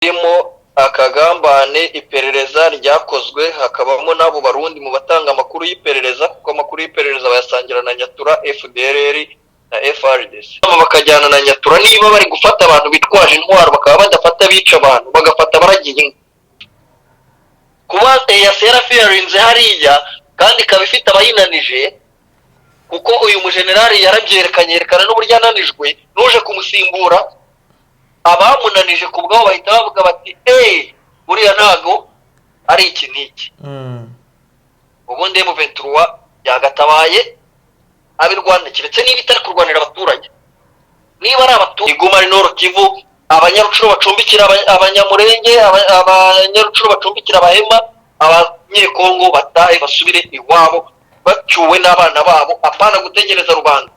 Birimo akagambane, iperereza ryakozwe hakabamo n'abo Barundi mu batanga amakuru y'iperereza, kuko amakuru y'iperereza bayasangira na Nyatura, FDLR na FARDC, bakajyana na Nyatura. Niba bari gufata abantu bitwaje intwaro, bakaba badafata abica abantu, bagafata abaragiye inka, kuba EAC yarafiyarinze hariya kandi ikaba ifite abayinanije, kuko uyu mujenerali yarabyerekanye, yerekana n'uburyo yananijwe n'uje kumusimbura. Abamunanije ku bwabo bahita bavuga bati: "Eee, buriya ntago ari iki n'iki." Ubundi M23 yagatabaye ab'i Rwanda, keretse niba itari kurwanira abaturage. Niba ari abaturage, iguma ari Nord Kivu, Abanyarucuru bacumbikira Abanyamurenge, Abanyarucuru bacumbikira Abahema, Abanyekongo batahe basubire iwabo bacyuwe n'abana babo, apana gutegereza rubanda.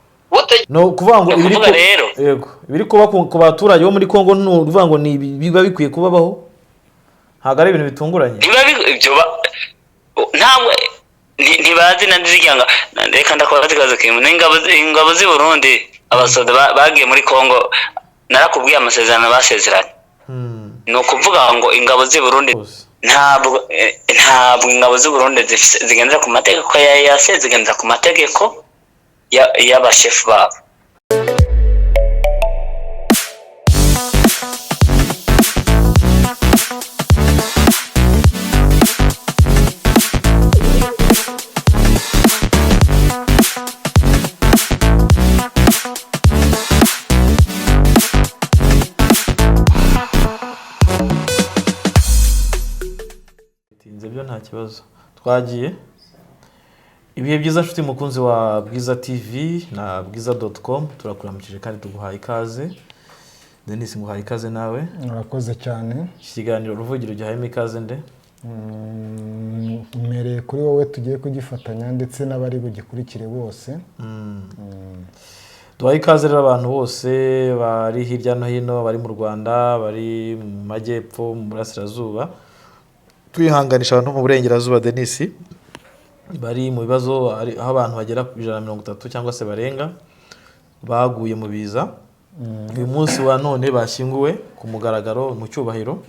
Ni ukuvuga ngo Ni ibiri ukuvuga rero. Yego, ibiri kuba ku baturage bo muri Kongo, ni ukuvuga ngo ni biba bikwiye kubabaho, ntabwo ari ibintu bitunguranye. Ibyo ntabwo ntibazi na zirya reka ndakubaza ikibazo kimwe. Ni ingabo z'i Burundi, abasoda bagiye muri Kongo, narakubwiye amasezerano basezeranye. Ni ukuvuga ngo ingabo z'i Burundi Bose. ntabwo ingabo z'u Burundi zigendera ku mategeko ya EAC, zigendera ku mategeko y'abashefu babo. Bitinze byo nta kibazo. Twagiye. Ibihe byiza, nshuti mukunzi wa Bwiza TV na bwiza.com, turakuramukije kandi tuguhaye ikaze. Denis, nguhaye ikaze nawe. Murakoze cyane. Iki kiganiro Uruvugiro gihayemo ikaze nde? Mpereye kuri wowe tugiye kugifatanya ndetse n'abari bugikurikire bose. Duhaye ikaze rero abantu bose bari hirya no hino, bari mu Rwanda, bari mu majyepfo, mu burasirazuba, twihanganisha abantu mu burengerazuba, Denis, bari mu bibazo, aho abantu bagera ku 130 cyangwa se barenga baguye mu biza. Uyu munsi wa none bashyinguwe ku mugaragaro mu cyubahiro.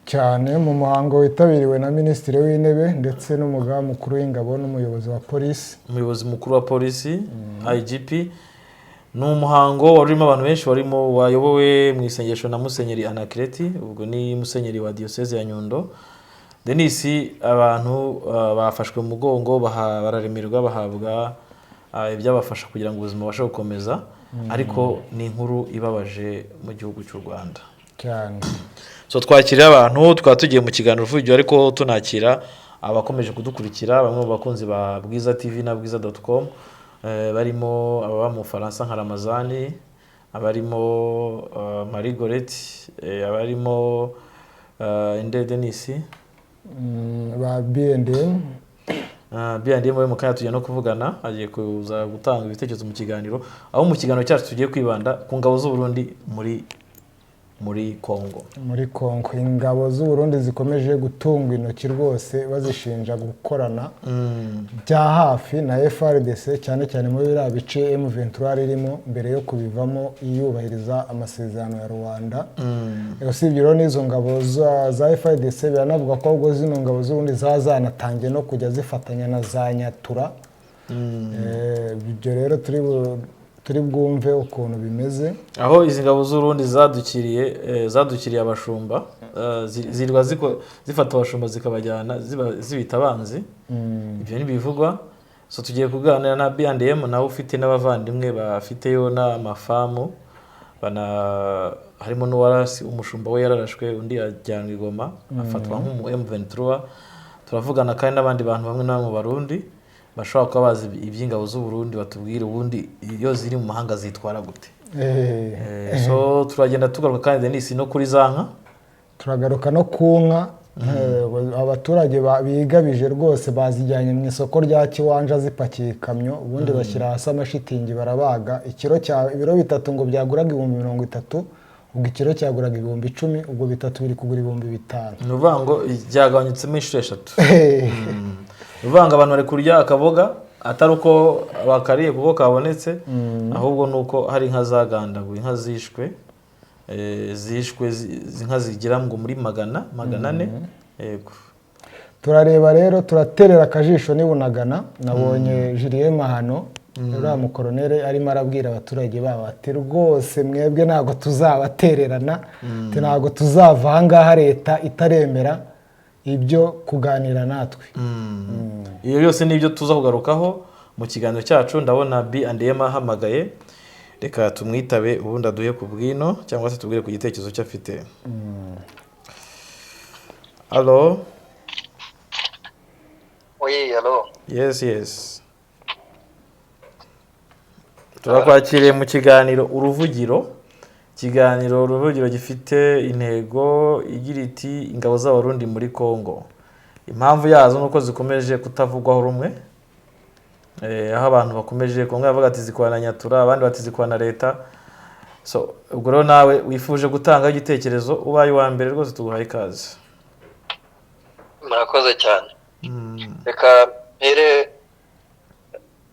Cyane, mu muhango witabiriwe na Minisitiri w'Intebe ndetse n'Umugaba Mukuru w'Ingabo n'umuyobozi wa polisi. Umuyobozi mukuru wa polisi, IGP. Ni umuhango wari urimo abantu benshi, warimo wayobowe mu isengesho na Musenyeri Anakireti, ubwo ni musenyeri wa Diyoseze ya Nyundo. Denis, abantu bafashwe mu mugongo, bararemerwa, bahabwa ibyabafasha kugira ngo ubuzima bubashe gukomeza, ariko ni inkuru ibabaje mu gihugu cy'u Rwanda. Cyane. So twakira abantu, tukaba tugiye mu kiganiro Uruvugiro, ariko tunakira abakomeje kudukurikira, bamwe mu bakunzi ba Bwiza TV na bwiza.com, barimo ababa mu Bufaransa nka Ramazani, abarimo Marie Gorette, abarimo inde, Denis? Ba B&M. B&M we mu kanya tugiye no kuvugana, agiye kuza gutanga ibitekerezo mu kiganiro, aho mu kiganiro cyacu tugiye kwibanda ku ngabo z'u Burundi muri Congo. Muri Kongo, ingabo z'u Burundi zikomeje gutungwa intoki rwose, bazishinja gukorana bya hafi na FARDC, cyane cyane muri biriya bice M23 ririmo mbere yo kubivamo yubahiriza amasezerano ya Rwanda. Usibye rero n'izo ngabo za FARDC, biranavuga ko ahubwo zino ngabo z'Uburundi zaba zanatangiye no kujya zifatanya na za Nyatura. Ibyo rero turi bwumve ukuntu bimeze. Aho izi ngabo z'Urundi zadukiriye abashumba, zirirwa zifata abashumba zikabajyana, zibita abanzi. Ibyo ntibivugwa. So tugiye kuganira na B&M, nawe ufite n'abavandimwe bafiteyo n'amafamu, bana harimo n'uwarasi umushumba we yararashwe, undi ajyanwa i Goma afatwa nk'umu M23. Turavugana kandi n'abandi bantu bamwe na bamwe mu Barundi bashobora kuba bazi iby'ingabo z'u Burundi, batubwire ubundi iyo ziri mu mahanga zitwara gute. So turagenda tugaruka kandi, Denis, no kuri za nka. Turagaruka no ku nka. Abaturage bigabije rwose, bazijyanye mu isoko rya Kiwanja zipakiye ikamyo, ubundi bashyira hasi amashitingi barabaga. Ikiro cya ibiro 3 ngo byaguraga 30,000, ubwo ikiro cyaguraga 10,000, ubwo bitatu biri kugura 5,000. Ni ukuvuga ngo byagabanyutsemo inshuro eshatu. Ni ukuvuga ngo abantu bari kurya akaboga atari uko bakariye kuko kabonetse, ahubwo ni uko hari inka zagandaguye, inka zishwe. Zishwe inka zigera ngo muri 400. Yego. Turareba rero, turaterera akajisho nibunagana. Nabonye Julien Mahano, uriya mukoronere, arimo arabwira abaturage babo ati: "Rwose mwebwe ntabwo tuzabatererana, ati ntabwo tuzava ahangaha leta itaremera ibyo kuganira natwe." Iyo byose ni ibyo tuza kugarukaho mu kiganiro cyacu. Ndabona B and M ahamagaye, reka tumwitabe ubundi aduhe ku bwino cyangwa se tubwire ku gitekerezo cye afite. Allo? Oui, allo. Yes, turakwakiriye mu kiganiro Uruvugiro. Ikiganiro Uruvugiro gifite intego igira iti: "Ingabo z'Abarundi muri Congo, impamvu yazo ni uko zikomeje kutavugwaho rumwe." Aho abantu bakomeje kumwe bavuga ati zikorana na Nyatura, abandi bati zikorana na leta. So ubwo rero nawe wifuje gutanga igitekerezo, ubaye uwa mbere rwose, tuguhaye ikaze. Murakoze cyane. Reka mpere,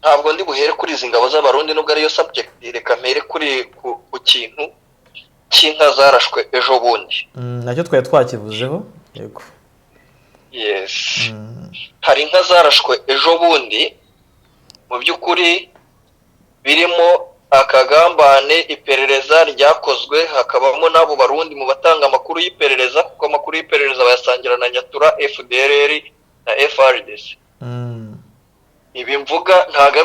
ntabwo ndi buhere kuri izi ngabo z'Abarundi nubwo ariyo subject. Reka mpere kuri ku kintu cy'inka zarashwe ejo bundi. Nacyo twari twakivuzeho, yego. Yes, hari inka zarashwe ejo bundi, mu by'ukuri birimo akagambane, iperereza ryakozwe hakabamo n'abo Barundi mu batanga amakuru y'iperereza, kuko amakuru y'iperereza bayasangira na Nyatura, FDLR na FARDC. Ibi mvuga ntabwo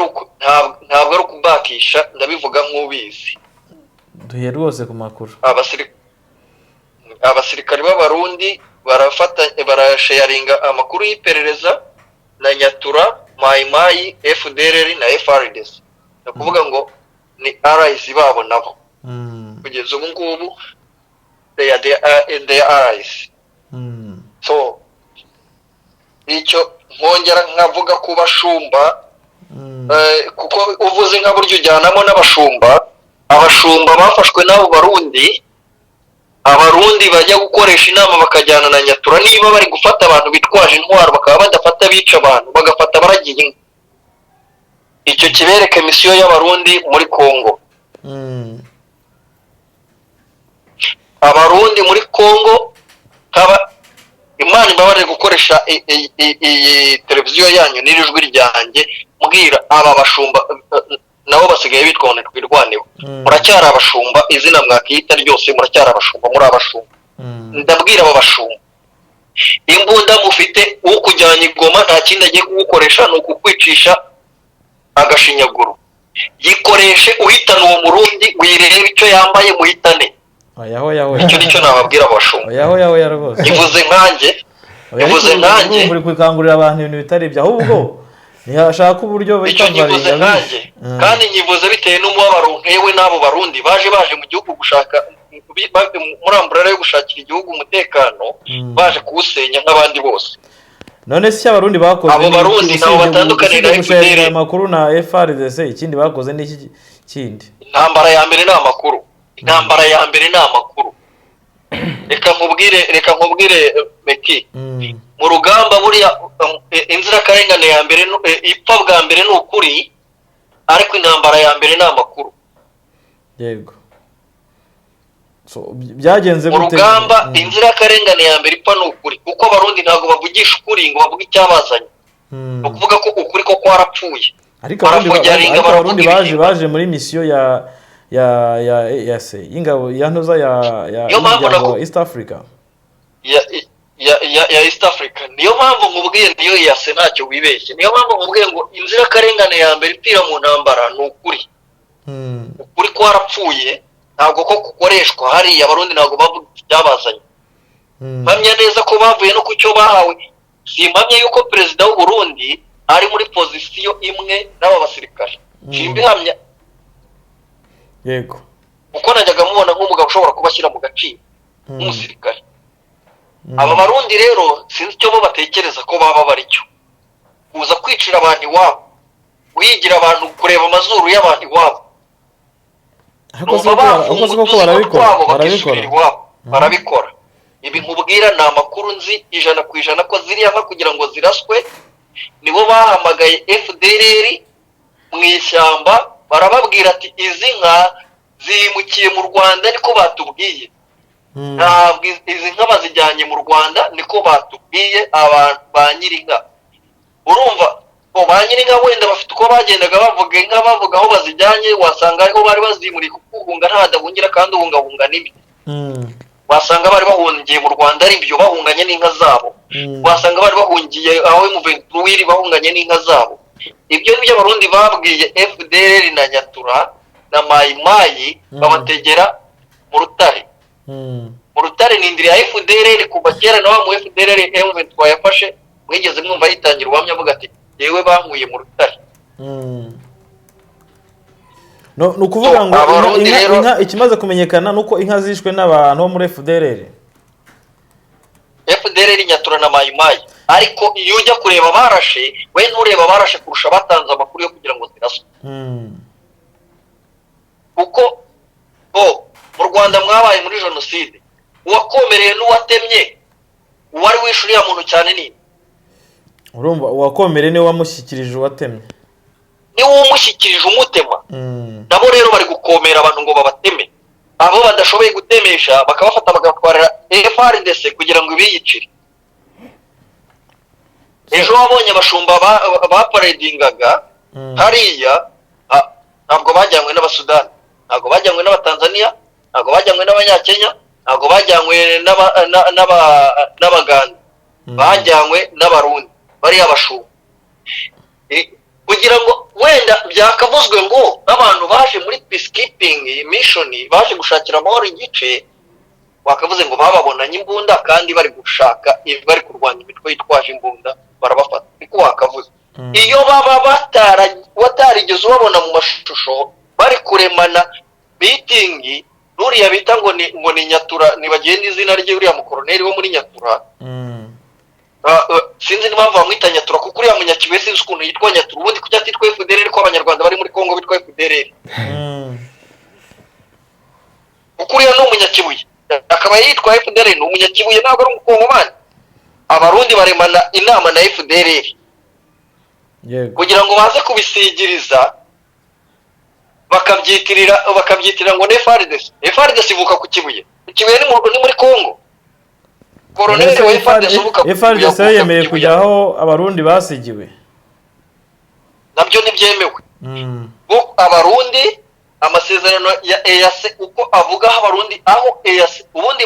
ari ukubakisha, ndabivuga nk'ubizi. Duhe rwose ku makuru. Abasirikari b'Abarundi barafata, barasharinga amakuru y'iperereza na Nyatura, Mayimayi, FDLR na FARDC. Ni ukuvuga ngo ni allies babo nabo. Kugeza ubu ngubu they are allies. So icyo nkongera nkavuga ku bashumba, kuko uvuze nka buryo ujyanamo n'abashumba. Abashumba bafashwe n'abo Barundi. Abarundi bajya gukoresha inama bakajyana na Nyatura. Niba bari gufata abantu bitwaje intwaro, bakaba badafata bica abantu, bagafata baragiye inka, icyo kibereke misiyo y'Abarundi muri Congo. Abarundi muri Congo kaba, Imana imbabarire gukoresha iyi televiziyo yanyu n'iri jwi ryanjye, mbwira aba bashumba, nabo basigaye bitwa ngo Twirwaneho. Muracyari abashumba, izina mwakiyita ryose muracyari abashumba, muri abashumba. Ndabwira aba bashumba, imbunda mufite, ukujyanye i Goma nta kindi agiye kugukoresha, ni ukukwicisha agashinyaguro. Yikoreshe uhitane uwo Murundi, wirebe icyo yambaye, muhitane. Oyaho yaho. Icyo nicyo nababwira abashumba. Oyaho yaho ya rwose. Ivuze nkanjye. Oya, Ivuze ariko nkanjye. urumva uri gukangurira abantu ibintu bitari ibyo, ahubwo ntihashaka uburyo Icyo nyivuze bikavaringa. nkanjye, kandi nyivuze bitewe n'umubabaro ntewe n'abo Barundi baje mu gihugu gushaka muri umbrella yo gushakira igihugu umutekano, baje kuwusenya nk'abandi bose. None se icyo Abarundi bakoze Abo ni iki? Barundi nabo Usibye batandukaniye na usibye gusharinga FDL. ayo makuru na FARDC, ikindi bakoze ni iki kindi? Intambara ya mbere ni amakuru, intambara ya mbere ni amakuru. Reka nkubwire, Meki, mu rugamba buriya, inzirakarengane ya mbere ipfa bwa mbere ni ukuri, ariko intambara ya mbere ni amakuru. Yego. So, byagenze Mu gute? rugamba inzirakarengane ya mbere ipfa ni ukuri, kuko Abarundi ntabwo bavugisha ukuri ngo bavuge icyabazanye. Ni ukuvuga ko ukuri ko kwarapfuye. Ariko Abarundi Barafojaringa, ariko Abarundi baravuga baje ibihimbano. baje muri misiyo ya se y'ingabo ya ntuza ya Niyo mpamvu y'umuryango wa East Africa. Ya East Africa. Niyo mpamvu nkubwiye, niyo yase, ntacyo wibeshye. Niyo mpamvu nkubwiye ngo inzirakarengane ya mbere ipfira mu ntambara ni ukuri. Ukuri kwarapfuye, ntabwo ko gukoreshwa hariya. Abarundi ntabwo bavuga icyabazanye. Mpamya neza ko bavuye no ku cyo bahawe. Si impamya yuko perezida w'u Burundi ari muri pozisiyo imwe n'aba basirikare, simbihamya. Kuko najyaga mubona nk'umugabo ushobora kuba ashyira mu gaciro nk'umusirikare. Aba Barundi rero sinzi icyo bo batekereza ko baba bari cyo, kuza kwicira abantu iwabo, wigira abantu kureba amazuru y'abantu iwabo. Ariko si Numva koko ariko si bafunga koko utuzi barabikora? twabo Barabikora. bakisubirira iwabo. Barabikora. Ibi nkubwira ni amakuru nzi 100% ko ziriya nka kugira ngo ziraswe, nibo bahamagaye FDLR mu ishyamba, barababwira ati: "Izi nka Zimukiye mu Rwanda, niko batubwiye. Ntabwo izi nka bazijyanye mu Rwanda, niko batubwiye abantu ba nyir'inka. Urumva bo ba nyir'inka wenda bafite uko bagendaga bavuga inka, bavuga aho bazijyanye, wasanga ariho bari bazimuriye, kuko uhunga ntadahungira kandi uhungahunga n'ibi. Wasanga bari bahungiye mu Rwanda, ari ibyo bahunganye n'inka zabo. Wasanga bari bahungiye aho M23 bahunganye n'inka zabo. Ibyo ni byo Abarundi babwiye FDLR na Nyatura na Mayimayi, babategera mu Rutare. Mu Rutare ni indiri ya FDLR kuva kera. Na wa mu FDLR M23 yafashe, mwigeze mwumva yitangira ubuhamya avuga ati: "Yewe, bankuye mu Rutare." No, ni ukuvuga ngo Abarundi rero- inka, ikimaze kumenyekana ni uko inka zishwe n'abantu bo muri FDLR. FDLR, Nyatura na Mayimayi. Ariko iyo ujya kureba barashe, we ntureba barashe kurusha batanze amakuru yo kugira ngo ziraswe. Kuko bo mu Rwanda mwabaye muri jenoside, uwakomereye n'uwatemye, uwari wishe uriya muntu cyane ni Urumva uwakomereye niwe wamushyikirije uwatemye. Niwe umushyikirije umutema. Nabo rero bari gukomera abantu ngo babateme, abo badashoboye gutemesha bakabafata bagatwarira FARDC kugira ngo ibiyicire. Ejo wabonye abashumba baparedingaga hariya, ntabwo bajyanywe n'Abasudani, ntabwo bajyanywe n'Abatanzaniya, ntabwo bajyanywe n'Abanyakenya, ntabwo bajyanywe n'Abaganda, bajyanywe n'Abarundi bariya bashumba. Kugira ngo wenda byakavuzwe ngo n'abantu baje muri peacekeeping mission, baje gushakira amahoro igice, wakavuze ngo bababonanye imbunda kandi bari gushaka, bari kurwanya imitwe yitwaje imbunda, barabafata, niko wakavuze. Iyo baba batarigeze ubabona mu mashusho bari kuremana meeting n'uriya bita ngo ni Nyatura, nibagiye n'izina rye, uriya mukoroneri wo muri Nyatura. Sinzi n'impamvu bamwita Nyatura, kuko uriya munyakibuye sinzi ukuntu yitwa Nyatura. Ubundi kuki atitwa FDLR, ko Abanyarwanda bari muri Kongo bitwa FDLR? Kuko uriya ni umunyakibuye akaba yitwa FDLR, ni umunyakibuye, ntabwo ari umukongomani. Abarundi baremana inama na FDLR kugira ngo baze kubisigiriza, bakabyitirira ngo ni FARDC. FARDC ivuka ku Kibuye. Ku Kibuye ni muri Kongo. Koroneli wa FARDC uvuka ku Kibuye FARDC avuka ku yemeye Kibuye. Kujya aho Abarundi basigiwe. Nabyo ntibyemewe. Bo Abarundi, amasezerano ya EAC uko avuga, aho Abarundi, aho EAC ubundi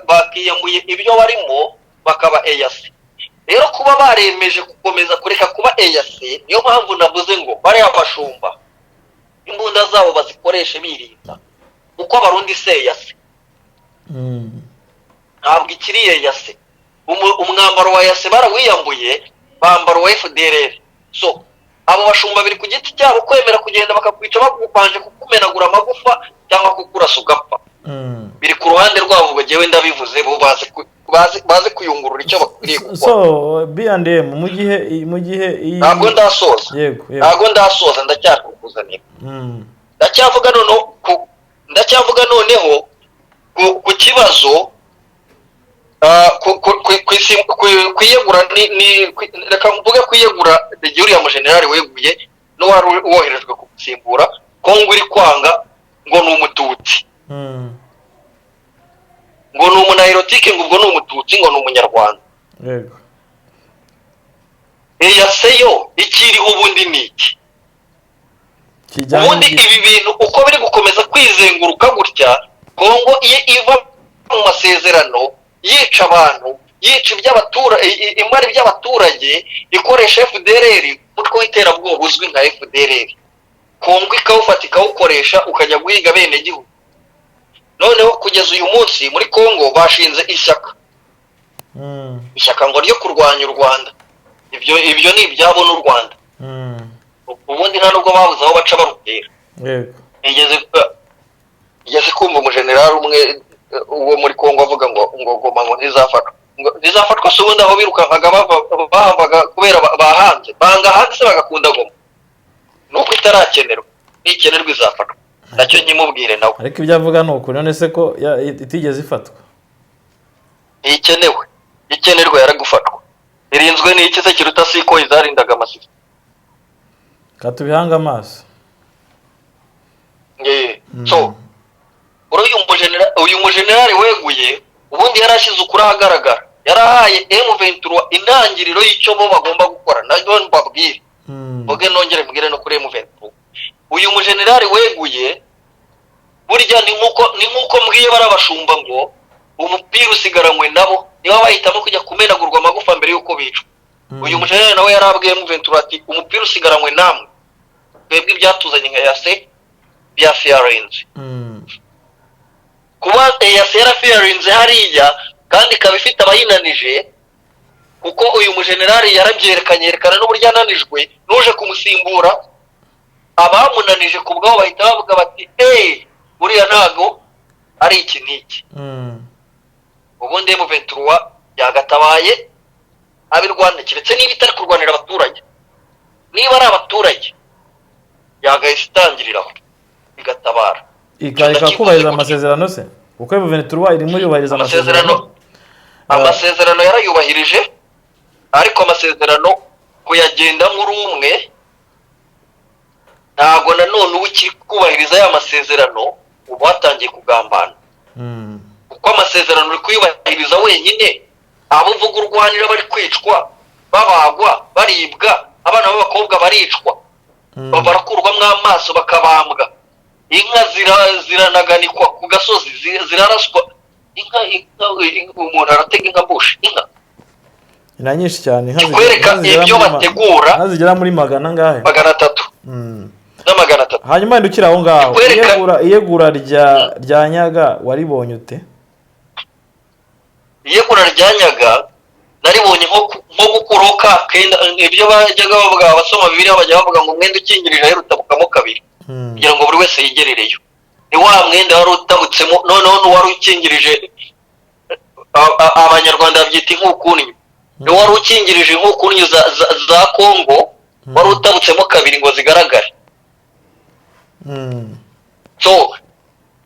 bakiyambuye ibyo barimo bakaba EAC. Rero kuba baremeje gukomeza kureka kuba EAC, niyo mpamvu navuze ngo bariya bashumba imbunda zabo bazikoreshe birinda, kuko Abarundi se EAC ntabwo ikiri EAC. Umwambaro wa EAC barawiyambuye, bambara uwa FDLR. So abo bashumba biri ku giti cyabo kwemera kugenda bakakwica bagupanje kukumenagura amagufa cyangwa kukurasa ugapfa. Biri ku ruhande rwabo. Ubwo jyewe ndabivuze, bo bazi kuyungurura icyo bakwiriye gukora. So B&M, mu gihe iyi Ntabwo ndasoza. Yego. Ntabwo ndasoza, ndacyakukuzanira. Ndacyavuga noneho ku kibazo, kwiyegura reka mvuge kwiyegura ry'uriya mujenerali weguye n'uwari woherejwe kumusimbura. Kongo iri kwanga ngo ni Umututsi, ngo ni umunayirotike, ngo ubwo ni Umututsi, ngo ni Umunyarwanda. EAC yo ikiriho ubundi ni iki? Kijyanye Ubundi n'igihe. ibi bintu uko biri gukomeza kwizenguruka gutya, Kongo iyo iva mu masezerano, yica abantu, yica imari by'abaturage, ikoresha FDLR, umutwe w'iterabwoba uzwi nka FDLR, Kongo ikawufata ikawukoresha ukajya guhiga bene gihugu. Noneho kugeza uyu munsi muri Kongo bashinze ishyaka, ishyaka ngo ryo kurwanya u Rwanda. Ibyo ni ibyabo n'u Rwanda. Ubundi nta nubwo babuze aho baca barutera. Nigeze kumva umujenerali umwe wo muri Kongo avuga ngo Goma ngo ntizafatwa, ngo ntizafatwa. Se ubundi aho birukankaga bahavaga kubera bahanze banga hanze se bagakunda Goma? Nuko itarakenerwa, nikenerwa izafatwa, nacyo nkimubwire nawe. Ariko ibyo avuga ni ukuri. None se ko itigeze ifatwa? Ntikenewe, ikenerwa yaragufatwa. Irinzwe n'iki se kiruta siko izarindaga Amasisi? Ka tubihange amaso. So uyu mujenerali weguye, ubundi yari ashyize ukuri ahagaragara, yarahaye M23 intangiriro y'icyo bo bagomba gukora. Nayo mbabwire, mvuge nongere mbwire no kuri M23, uyu mujenerali weguye burya ni nkuko mbwiye barabashumba ngo umupira usigaranywe nabo, niba bahitamo kujya kumenagurwa amagufa mbere y'uko bicwa. Uyu mujenerali nawe yarabwiye M23 ati: "Umupira usigaranywe namwe, twebwe ibyatuzanye nka EAC byafiyarenze." Kuba EAC yarafiyarinze hariya kandi ikaba ifite abayinanije, kuko uyu mujenerali yarabyerekanye, yerekana n'uburyo ananijwe n'uje kumusimbura, abamunanije ku bwabo bahita bavuga bati: "Eee, buriya ntago ari iki n'iki." Ubundi M23 yagatabaye abirwana, keretse niba itari kurwanira abaturage. Niba ari abaturage, yagahise itangiriraho igatabara. Ikareka kubahiriza amasezerano se? Kuko M23 irimo yubahiriza amasezerano. Amasezerano yarayubahirije, ariko amasezerano kuyagendamo uri umwe, ntabwo nanone uba ukiri kubahiriza ya masezerano, uba watangiye kugambana, kuko amasezerano uri kuyubahiriza wenyine, abo uvuga urwanira bari kwicwa, babagwa, baribwa, abana b'abakobwa baricwa, barakurwamo amaso, bakabambwa, inka ziranaganikwa ku gasozi, ziraraswa. Inka, umuntu aratega inka mbushe inka. Ni nyinshi cyane inka. Kikwereka inka zigera ibyo bategura. Inka zigera muri magana angahe? 300 na 300. Hanyuma wenda ukiri aho ngaho, iyegura rya Nyaga waribonye ute? Iyegura rya Nyaga naribonye nko gukuraho ka kenda. Ibyo bajyaga bavuga, abasoma Bibiliya bajya bavuga ngo umwenda ukingirije ahera utabukamo kabiri, kugira ngo buri wese yigerereyo. Ni wa mwenda wari utabutsemo, noneho n'uwari ukingirije, Abanyarwanda babyita inkukunnyu, ni wari ukingirije inkukunnyu za Kongo, wari utabutsemo kabiri ngo zigaragare. So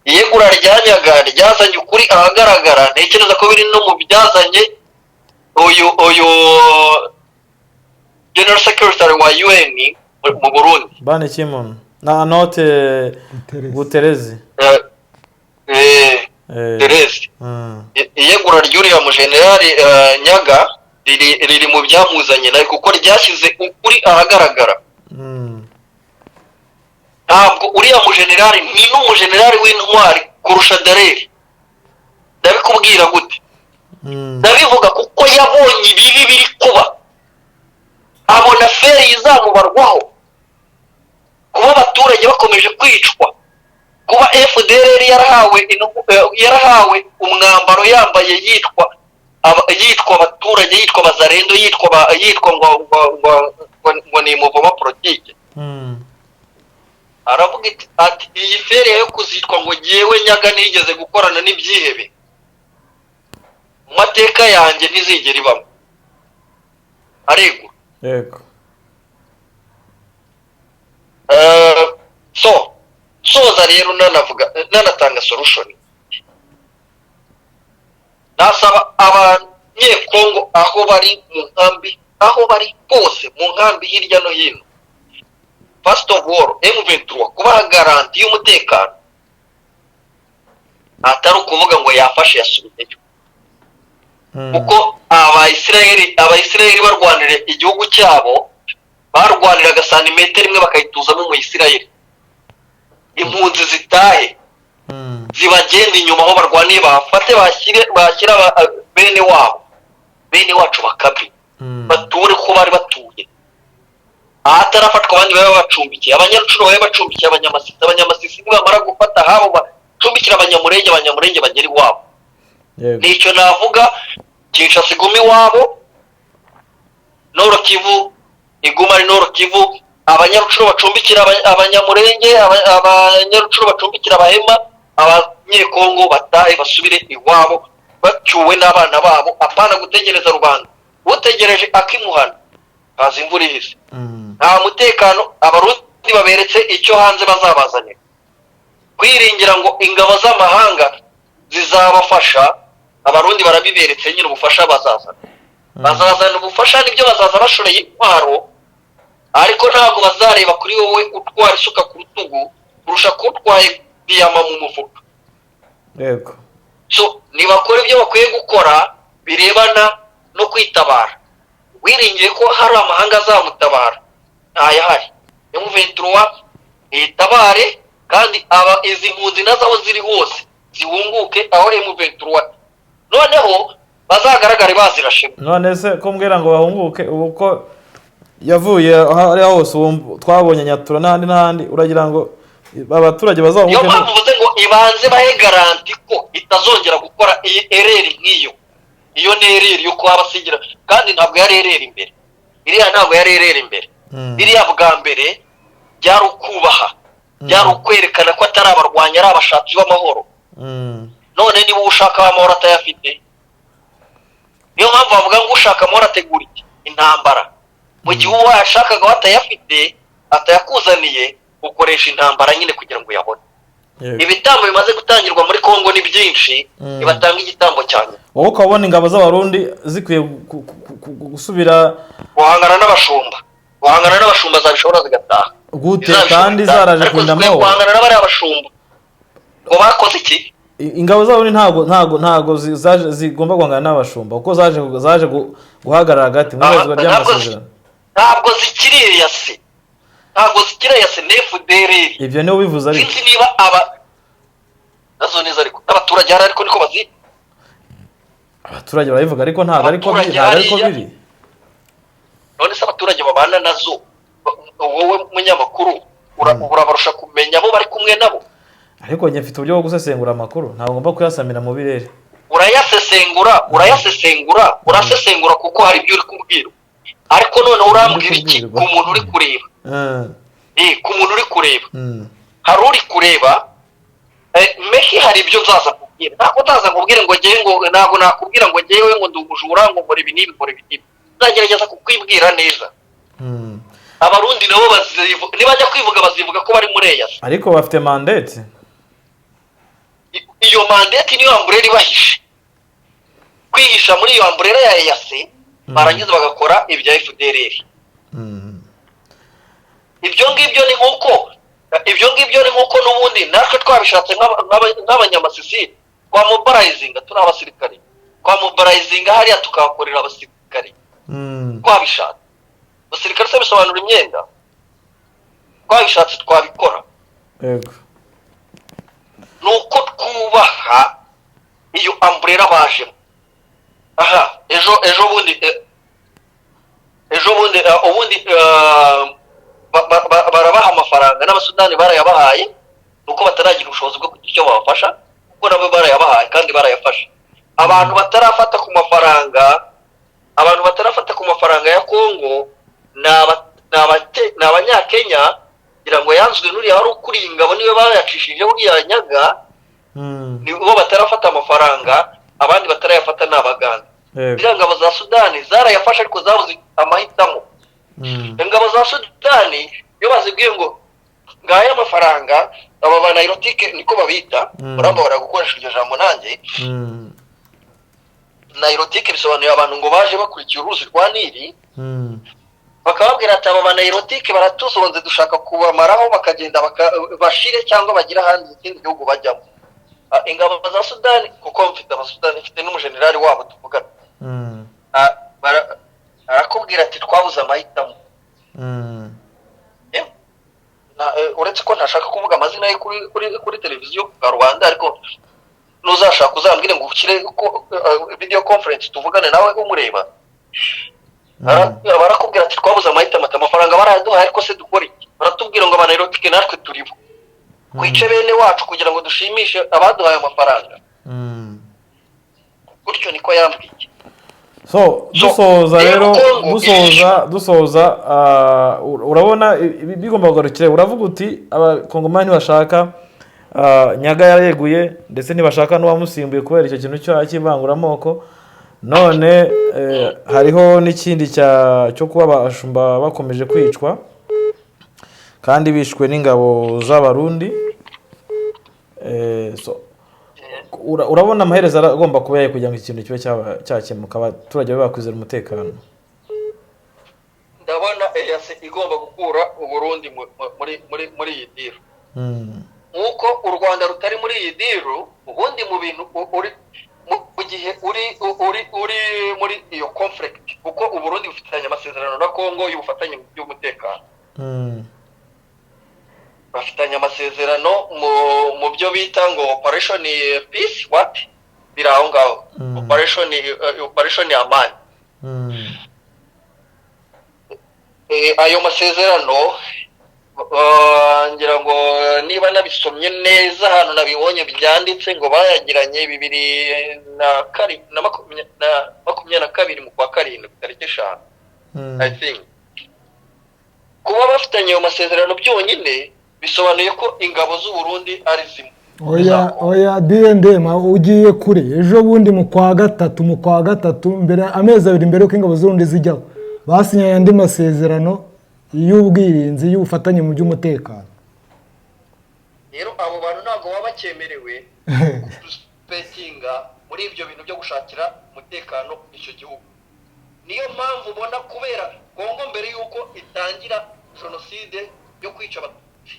iyegura rya Nyaga ryazanye ukuri ahagaragara. Ntekereza ko biri no mu byazanye uyu General Secretary wa UN mu Burundi. Ban Ki-moon na note. Guterres. Guterres. Guterres. Iyegura ry'uriya mujenerali Nyaga riri mu byamuzanye nawe, kuko ryashyize ukuri ahagaragara. Ntabwo uriya mujenerali ni n'umujenerali w'intwari kurusha Dallaire. Ndabikubwira gute? Ndabivuga kuko yabonye ibibi biri kuba, abona feri izamubarwaho kuba abaturage bakomeje kwicwa, kuba FDLR yarahawe umwambaro yambaye, yitwa abaturage, yitwa Bazarendo, yitwa ngo ni mouvement politique. Aravuga ati: "Iyi feri yo kuzitwa ngo jyewe Nyaga nigeze gukorana n'ibyihebe mu mateka yanjye ntizigera ibamo." Aregura. So soza rero nanavuga, nanatanga solution, nasaba Abanyekongo aho bari mu nkambi, aho bari hose mu nkambi hirya no hino, first of all M23 kubaha garantie y'umutekano, atari ukuvuga ngo yafashe yasubiyeyo, kuko Abayisiraheli barwanira igihugu cyabo, barwaniraga santimetero imwe bakayituzamo Umuyisiraheli. Impunzi zitahe, zibagenda inyuma aho barwaniye, bahafate, bashyire bene wabo, bene wacu bakabi, bature uko bari batuye ahatarafatwa, abandi babe bacumbikiye Abanyarucuru, babe bacumbikiye Abanyamasisi, Abanyamasisi nibamara gufata ahabo bacumbikira Abanyamurenge, Abanyamurenge bagera iwabo. Nicyo navuga. Kinshasa iguma iwabo, Nord Kivu iguma ari Nord Kivu, Abanyarucuru bacumbikira Abanyamurenge, Abanyarucuru bacumbikira Abahema, Abanyekongo batahe basubire iwabo bacyuwe n'abana babo, apana gutegereza rubanda. Utegereje akimuhana haza imvura ihise. Nta mutekano. Abarundi baberetse icyo hanze bazabazanira. Kwiringira ngo ingabo z'amahanga zizabafasha, Abarundi barabiberetse nyine. Ubufasha bazazana, bazazana ubufasha nibyo, bazaza bashoreye intwaro, ariko ntabwo bazareba kuri wowe utwara isuka ku rutugu kurusha kutwaye. Diyama mu mufuka. Yego. So nibakora ibyo bakwiye gukora birebana no kwitabara, wiringiye ko hari amahanga azamutabara, ntayahari. M23 ntitabare, kandi aba izi mpunzi nazo aho ziri hose zihunguke aho M23, noneho bazagaragare bazirashema. None se ko mbwira ngo bahunguke, ubu ko yavuye aho ari hose, ubu twabonye Nyatura n'ahandi n'ahandi, uragira ngo abaturage Niyo bazahunguke? mpamvu uvuze ngo ibanze bahe garantie ko itazongera gukora iyi erreur nk'iyo. Iyo ni erreur yo kuba basigira, kandi ntabwo yari erreur imbere, iriya ntabwo yari erreur imbere. Iriya bwa mbere byari ukubaha, byari ukwerekana ko atari abarwanyi, ari abashatsi b'amahoro. None niba ushaka amahoro atayafite, niyo mpamvu bavuga ngo ushaka amahoro ategura iki? Intambara. Mu gihe uwo yashakaga we atayafite, atayakuzaniye, ukoresha intambara nyine kugira ngo uyabone. Ibitambo bimaze gutangirwa muri Kongo ni byinshi. Nibatanga igitambo cya nyuma. Wowe ukabona ingabo z'Abarundi zikwiye gusubira Guhangana n'abashumba, guhangana n'abashumba zabishobora zigataha. Gute? Zizabishobora Kandi zigataha. zaraje Ariko kurinda zikwiye amahoro. guhangana n'abariya bashumba ngo bakoze iki? Ingabo z'Abarundi ntabwo zaje zigomba guhangana n'abashumba, kuko zaje guhagarara hagati mu Aha, ibarizwa ry'amasezerano. Ntabwo zikiri EAC, ntabwo zikiri EAC, ni FDLR. Ibyo niwe ubivuze, ariko Sinzi niba aba nazo neza, ariko n'abaturage hari, ariko niko bazi. Abaturage barabivuga, ariko ntabwo ariko Abaturage ntabwo ariko hariya. biri. None se abaturage babana nazo, wowe munyamakuru, urabarusha kumenya abo bari kumwe nabo? Ariko njye mfite uburyo bwo gusesengura amakuru, ntabwo ngomba kuyasamira mu birere. Urayasesengura, urayasesengura, urasesengura kuko hari ibyo uri kubwirwa, ariko noneho urambwira iki kubwirwa. ku muntu uri kureba? Ku muntu uri kureba, hari uri kureba, meki, hari ibyo nzaza kubwira. Ntabwo nzaza nkubwire ngo ngewe, ngo ntabwo nakubwira ngo ngewe ngo ndi umujura, ngo nkora ibi n'ibi, nkora ibi n'ibi. Nzagerageza kukwibwira neza. Abarundi nabo nibajya kwivuga, bazivuga ko bari muri EAC. Ariko bafite mandate. Iyo mandate niyo umbrella ibahishe, kwihisha muri iyo umbrella ya EAC, barangiza bagakora ibya FDLR. Ibyo ngibyo ni nk'uko n'ubundi natwe twabishatse nk'abanyamasisi, twamobilizinga turi abasirikari, twamobilizinga hariya tukahakorera abasirikari. Twabishatse, abasirikare se bisobanura imyenda? Twabishatse twabikora. Ni uko twubaha iyo umbrella bajemo. Aha ejo bundi ubundi barabaha amafaranga, n'Abasudani barayabahaye, ni uko bataragira ubushobozi bwo kugira icyo babafasha, kuko nabo barayabahaye kandi barayafashe. Abantu batarafata ku mafaranga, abantu batarafata ku mafaranga ya Kongo ni Abanyakenya, kugira ngo yanzwe n'uriya wari ukuriye ingabo, niwe bayacishije, uriya Nyaga. Nibo batarafata amafaranga, abandi batarayafata ni Abaganda. Ziriya ngabo za Sudani zarayafashe, ariko zabuze amahitamo. Ingabo za Sudani iyo bazibwiye ngo ngaya amafaranga, aba ba Nilotique niko babita. Urambabara gukoresha iryo jambo nanjye. Nilotique bisobanuye abantu ngo baje bakurikiye uruzi rwa Nili. Bakababwira ati aba ba Nilotique baratuzonze, dushaka kubamaraho, bakagenda bashire cyangwa bagire ahandi ikindi gihugu bajyamo. Ingabo za Sudani, kuko mfite Abasudani, mfite n'umujenerali wabo tuvugana, arakubwira ati twabuze amahitamo. Uretse ko ntashaka kuvuga amazina ye kuri televiziyo bwa rubanda, ariko nuzashaka uzambwire ngo ushyire video conference tuvugane nawe umureba. Barakubwira ati twabuze amahitamo, ati amafaranga barayaduhaye, ariko se dukora iki? Baratubwira ngo aba Nilotique natwe turibo, twice bene wacu kugira ngo dushimishe abaduhaye amafaranga. Gutyo niko yambwiye. So So, dusoza rero rero, Congo dusoza, urabona bigomba kugarukira. Uravuga uti Abakongomani ntibashaka, Nyaga yareguye, ndetse ntibashaka n'uwamusimbuye kubera icyo kintu cy'ivanguramoko. None hariho n'ikindi cyo kuba abashumba bakomeje kwicwa, kandi bishwe n'ingabo z'Abarundi. So, urabona amaherezo agomba kuba yayo kugira ngo iki kintu kibe cyakemuka, abaturage babe bakwizera umutekano? Ndabona EAC igomba gukura Uburundi muri iyi deal. Nk'uko u Rwanda rutari muri iyi deal, ubundi mu bintu uri mu gihe uri muri iyo conflict, kuko u Burundi bufitanye amasezerano na Congo y'ubufatanye mu by'umutekano, bafitanye amasezerano mu byo bita ngo operation peace, what, biri aho ngaho, operation amani. Ayo masezerano, ngira ngo niba nabisomye neza ahantu nabibonye byanditse, ngo bayagiranye bibiri na 22 mu kwa karindwi, tariki 5, I think. Kuba bafitanye ayo masezerano byonyine bisobanuye ko ingabo z'u Burundi ari zimwe. Oya, oya, B&M, ugiye kure. Ejo bundi mu kwa gatatu, mbere, amezi 2 mbere yuko ingabo z'Uburundi zijyaho, basinyanye andi masezerano y'ubwirinzi, y'ubufatanye mu by'umutekano. Rero abo bantu ntabwo baba bakemerewe gupetinga muri ibyo bintu byo gushakira umutekano icyo gihugu. Niyo mpamvu ubona, kubera Kongo mbere y'uko itangira jenoside yo kwica Abatutsi,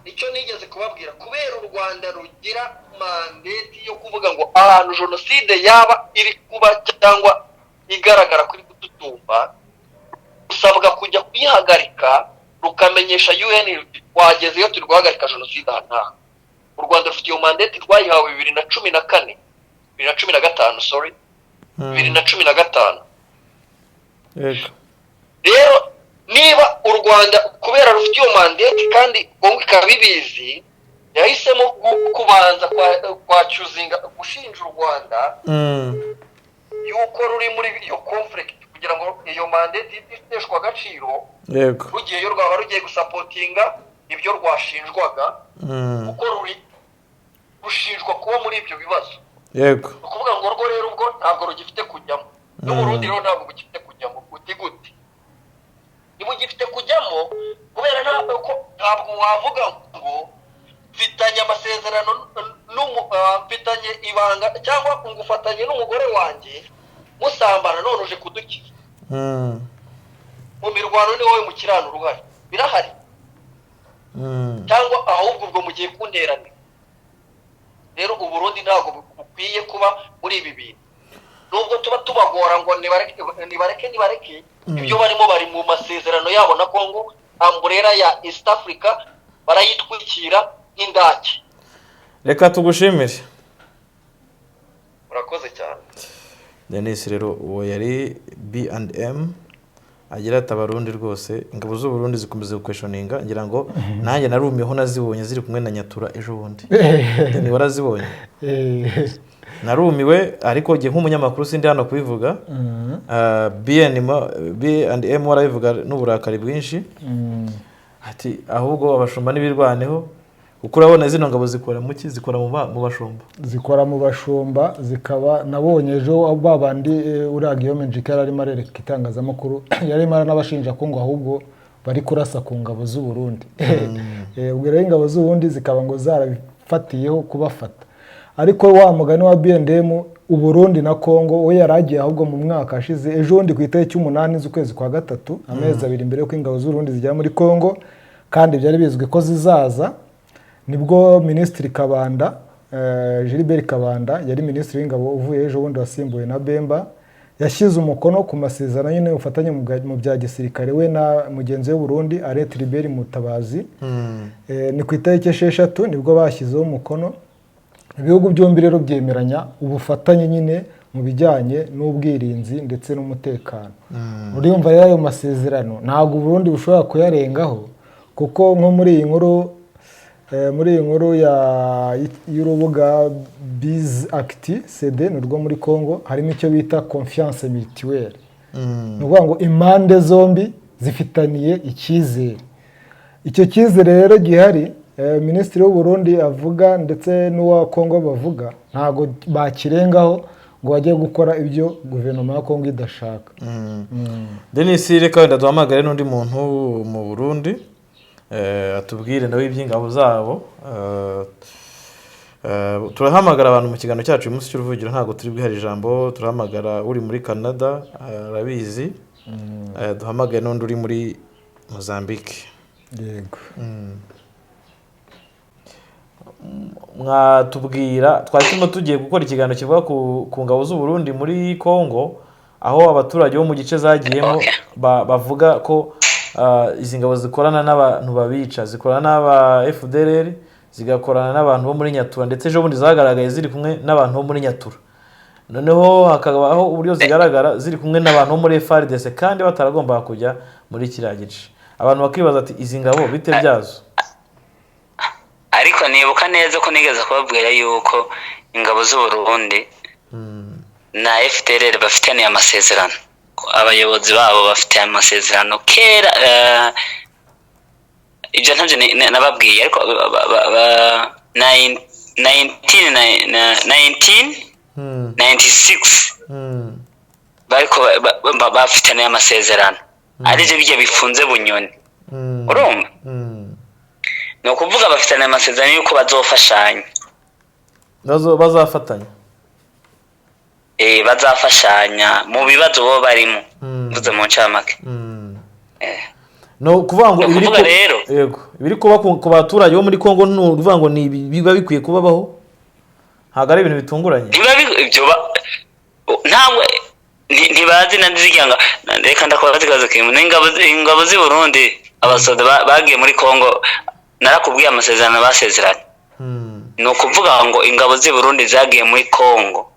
nicyo nigeze kubabwira, kubera u Rwanda rugira mandate yo kuvuga ngo ahantu jenoside yaba iri kuba cyangwa igaragara kuri kututumba, rusabwa kujya kuyihagarika, rukamenyesha UN ruti: "Twagezeyo, turi guhagarika jenoside aha n'aha." U Rwanda rufite iyo mandate, rwayihawe 2014, 2015, sorry, 2015. Rero niba u Rwanda, kubera rufite iyo mandate kandi Kongo ikaba ibizi, yahisemo kubanza kwa choosinga gushinja u Rwanda yuko ruri muri iyo conflict kugira ngo iyo mandate iteshwe agaciro, rugiyeyo rwaba rugiye gusupportinga ibyo rwashinjwaga, kuko ruri rushinjwa kuba muri ibyo bibazo. Ni ukuvuga ngo rwo rero ubwo ntabwo rugifite kujyamo, n'Uburundi rero ntabwo bugifite kujyamo. Uti gute ntibugifite kujyamo? Kubera ntabwo wavuga ngo mfitanye amasezerano mfitanye ibanga cyangwa ngo ufatanye n'umugore wanjye musambana, none uje kudukiza mu mirwano, ni wowe mukirana uruhare birahari, cyangwa ahubwo ubwo mugiye kunterana. Rero Uburundi ntabwo bukwiye kuba muri ibi bintu, nubwo tuba tubagora ngo nibareke, nibareke, nibareke. Ibyo barimo, bari mu masezerano yabo na Congo, umbrella ya East Africa barayitwikira nk'indake. Reka tugushimire. Murakoze cyane. Denis, rero uwo yari B&M, agira ati: "Abarundi rwose, ingabo z'Uburundi zikomeza guquestioninga." Ngira ngo nanjye narumiyeho nazibonye ziri kumwe na Nyatura ejo bundi. Denis, warazibonye? Narumiwe, ariko njye nk'umunyamakuru sindi hano kubivuga. B&M warabivuga n'uburakari bwinshi, ati: "Ahubwo abashumba n'ibirwaneho," kuko urabona zino ngabo zikora mu ki? Zikora mu bashumba. Zikora mu bashumba, zikaba nabonye ejo ba bandi, uriya Guillaume Ndjike yari arimo arereka itangazamakuru, yari arimo aranabashinja ko ngo ahubwo bari kurasa ku ngabo z'u Burundi. Ubwo rero ingabo z'u Burundi zikaba ngo zarabifatiyeho kubafata. Ariko wa mugani wa B&M, u Burundi na Congo, we yari agiye ahubwo mu mwaka ashize, ejo bundi ku itariki 8 z'ukwezi kwa gatatu, amezi 2 mbere y'uko ingabo z'u Burundi zigera muri Congo, kandi byari bizwi ko zizaza, nibwo Minisitiri Kabanda, Gilbert Kabanda, yari Minisitiri w'Ingabo uvuye ejo bundi wasimbuwe na Bemba, yashyize umukono ku masezerano nyine y'ubufatanye mu bya gisirikare, we na mugenzi we Burundi Alain Tribert Mutabazi. Ni ku itariki 6 nibwo bashyizeho umukono. Ibihugu byombi rero byemeranya ubufatanye nyine mu bijyanye n'ubwirinzi ndetse n'umutekano. Urumva rero ayo masezerano ntabwo Uburundi bushobora kuyarengaho, kuko nko muri iyi nkuru y'urubuga Biz Actu CD, ni urwo muri Congo, harimo icyo bita confiance mutuelle. Ni ukuvuga ngo impande zombi zifitaniye icyizere. Icyo cyizere rero gihari, Minisitiri w'u Burundi avuga ndetse n'uwa Congo bavuga, ntabwo bakirengaho ngo bajye gukora ibyo guverinoma ya Congo idashaka. Denis, reka wenda duhamagare n'undi muntu mu Burundi, atubwire nawe iby'ingabo zabo. Turahamagara abantu mu kiganiro cyacu uyu munsi cy'Uruvugiro, ntabwo turi bwihare ijambo. Turahamagara uri muri Canada, arabizi. Duhamagare n'undi uri muri Mozambique. Yego. Mwatubwira, twari turimo tugiye gukora ikiganiro kivuga ku ngabo z'u Burundi muri Congo, aho abaturage bo mu gice zagiyemo bavuga ko izi ngabo zikorana n'abantu babica, zikorana n'aba FDLR, zigakorana n'abantu bo muri Nyatura, ndetse ejo bundi zagaragaye ziri kumwe n'abantu bo muri Nyatura. Noneho hakabaho uburyo zigaragara ziri kumwe n'abantu bo muri FARDC kandi bataragombaga kujya muri kiriya gice. Abantu bakibaza ati izi ngabo bite byazo? Ariko nibuka neza ko nigeze kubabwira yuko ingabo z'u Burundi na FDLR bafitaniye amasezerano, abayobozi babo bafite amasezerano kera. Ibyo ntabyo nababwiye, ariko 1996 bariko bafitaniye amasezerano, arivyo bijya bifunze Bunyoni. Urumva, ni ukuvuga bafitaniye amasezerano yuko bazofashanya. Bazafatanya. Bazafashanya mu bibazo bo barimo, mvuze mu ncamake. No kuvuga ngo Ni ibiri ukuvuga rero. Yego, ibiri kuba ku baturage bo muri Congo, ni ukuvuga ngo ni biba bikwiye kubabaho, ntabwo ari ibintu bitunguranye. Ibyo ntabwo ntibazi na zirya nga reka ndakubaza ikibazo kimwe. Ingabo z'i Burundi, abasoda bagiye muri Congo, narakubwiye amasezerano basezeranye. Ni ukuvuga ngo ingabo z'i Burundi zagiye muri Congo,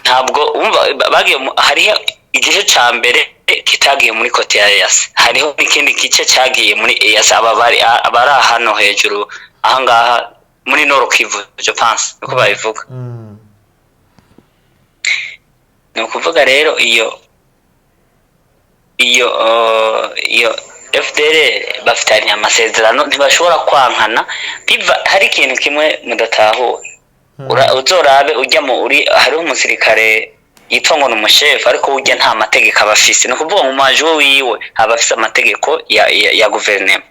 ntabwo umva bagiye hariho igice ca mbere kitagiye muri côté ya EAC, hariho n'ikindi gice cyagiye muri EAC. Aba bari abari hano hejuru ahangaha muri Nord Kivu, je pense niko babivuga. Ni ukuvuga rero iyo FDLR bafitanye amasezerano, ntibashobora kwankana. Biva hari ikintu kimwe mudatahura. Uzorabe ujya mu uri hariho umusirikare yitwa ngo ni umushefu, ariko ujya nta mategeko aba afise. Ni ukuvuga mu majo wiwe aba afise amategeko ya guverinoma.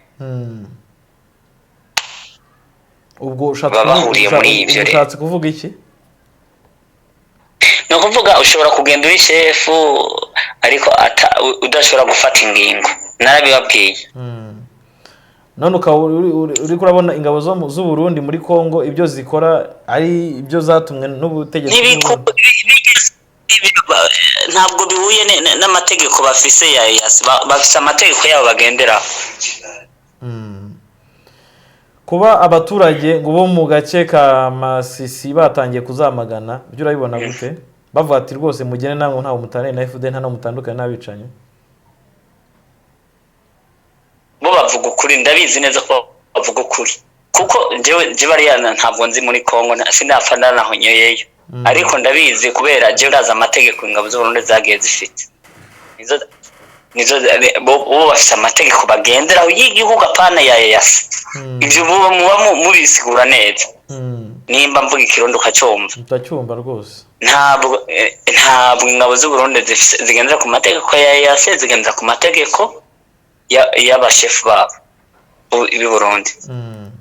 Ubwo ushatse Baba bahuriye muri ivyo rero. Ushatse kuvuga iki? Ni ukuvuga ushobora kugenda uri shefu, ariko udashobora gufata ingingo, narabibabwiye. None ukaba uriko urabona ingabo z'u Burundi muri Congo, ibyo zikora ari ibyo zatumwe n'ubutegetsi bw'u Burundi. Ntabwo bihuye n'amategeko bafise ya EAC. Bafise amategeko yabo bagenderaho. Kuba abaturage ngo bo mu gace ka Masisi batangiye kuzamagana, ibyo urabibona gute? Bavuga ati rwose mugene namwe ntawe mutaniye na FDL, nta n'aho mutandukanye n'abicanyi. Bo bavuga ukuri, ndabizi neza ko bavuga ukuri, kuko njyewe nje bariya ntabwo nzi muri Congo, sinapfa ndanahonyoyeyo, ariko ndabizi kubera jewe ndazi amategeko ingabo z'u Burundi zagiye zifite. Nizo bo bafise amategeko bagenderaho y'igihugu, apana ya EAC. Ivyo muba mubisigura neza. Nimba mvuga ikirundi ukacyumva. Ndacyumva rwose. Ntabwo ingabo z'u Burundi zigendera ku mategeko ya EAC, zigendera ku mategeko y'abashefu babo b'i Burundi. Ni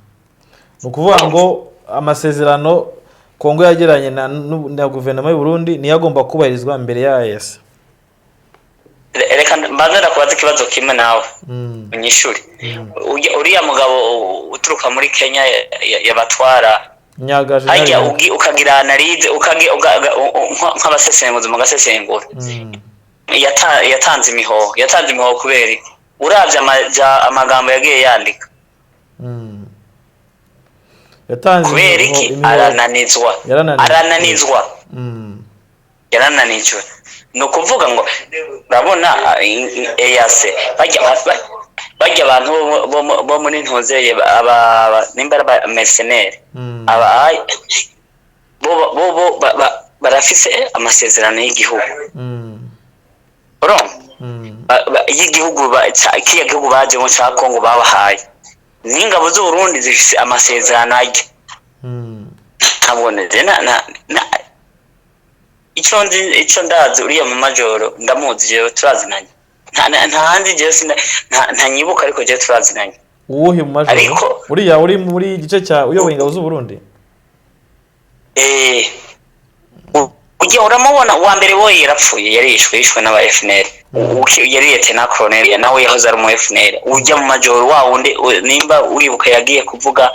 ukuvuga ngo amasezerano Kongo yagiranye na guverinoma y'u Burundi niyo agomba kubahirizwa mbere ya AES. Reka mbanze ndakubaza ikibazo kimwe nawe unyishure. Uriya mugabo uturuka muri Kenya yabatwara Nyagaje. hajya ukagira analyse, nk'abasesenguzi mugasesengura, yatanze imihoho kubera iki? Uravye amagambo yagiye yandika. Yatanze Kubera iki? imihoho. Arananizwa. Yarananijwe. Arananizwa. Yarananijwe. Ni ukuvuga ngo urabona EAC bajya abantu bo muri ntuzeye, aba nimba ari aba mercenaires, aba bo barafise amasezerano y'igihugu. Urumva? Y'igihugu kiriya gihugu bajemo ca Congo babahaye, n'ingabo z'u Burundi zifise amasezerano ajya. Ntabwo nzi na icyo nzi, icyo ndazi, uriya mu majoro ndamuzi jewe, turazinanye. Nta handi jewe ntanyibuka, ariko jewe turazinanye. Uwuhe mu majoro? Uriya uri muri igice cya uyoboye ingabo z'u Burundi? Eh, ujya uramubona uwa mbere we yarapfuye, yarishwe, yishwe n'aba FNL. Yari lieutenant colonel, nawe yahoze ari umu FNL. Ujya mu majoro wa wundi, nimba uribuka, yagiye kuvuga.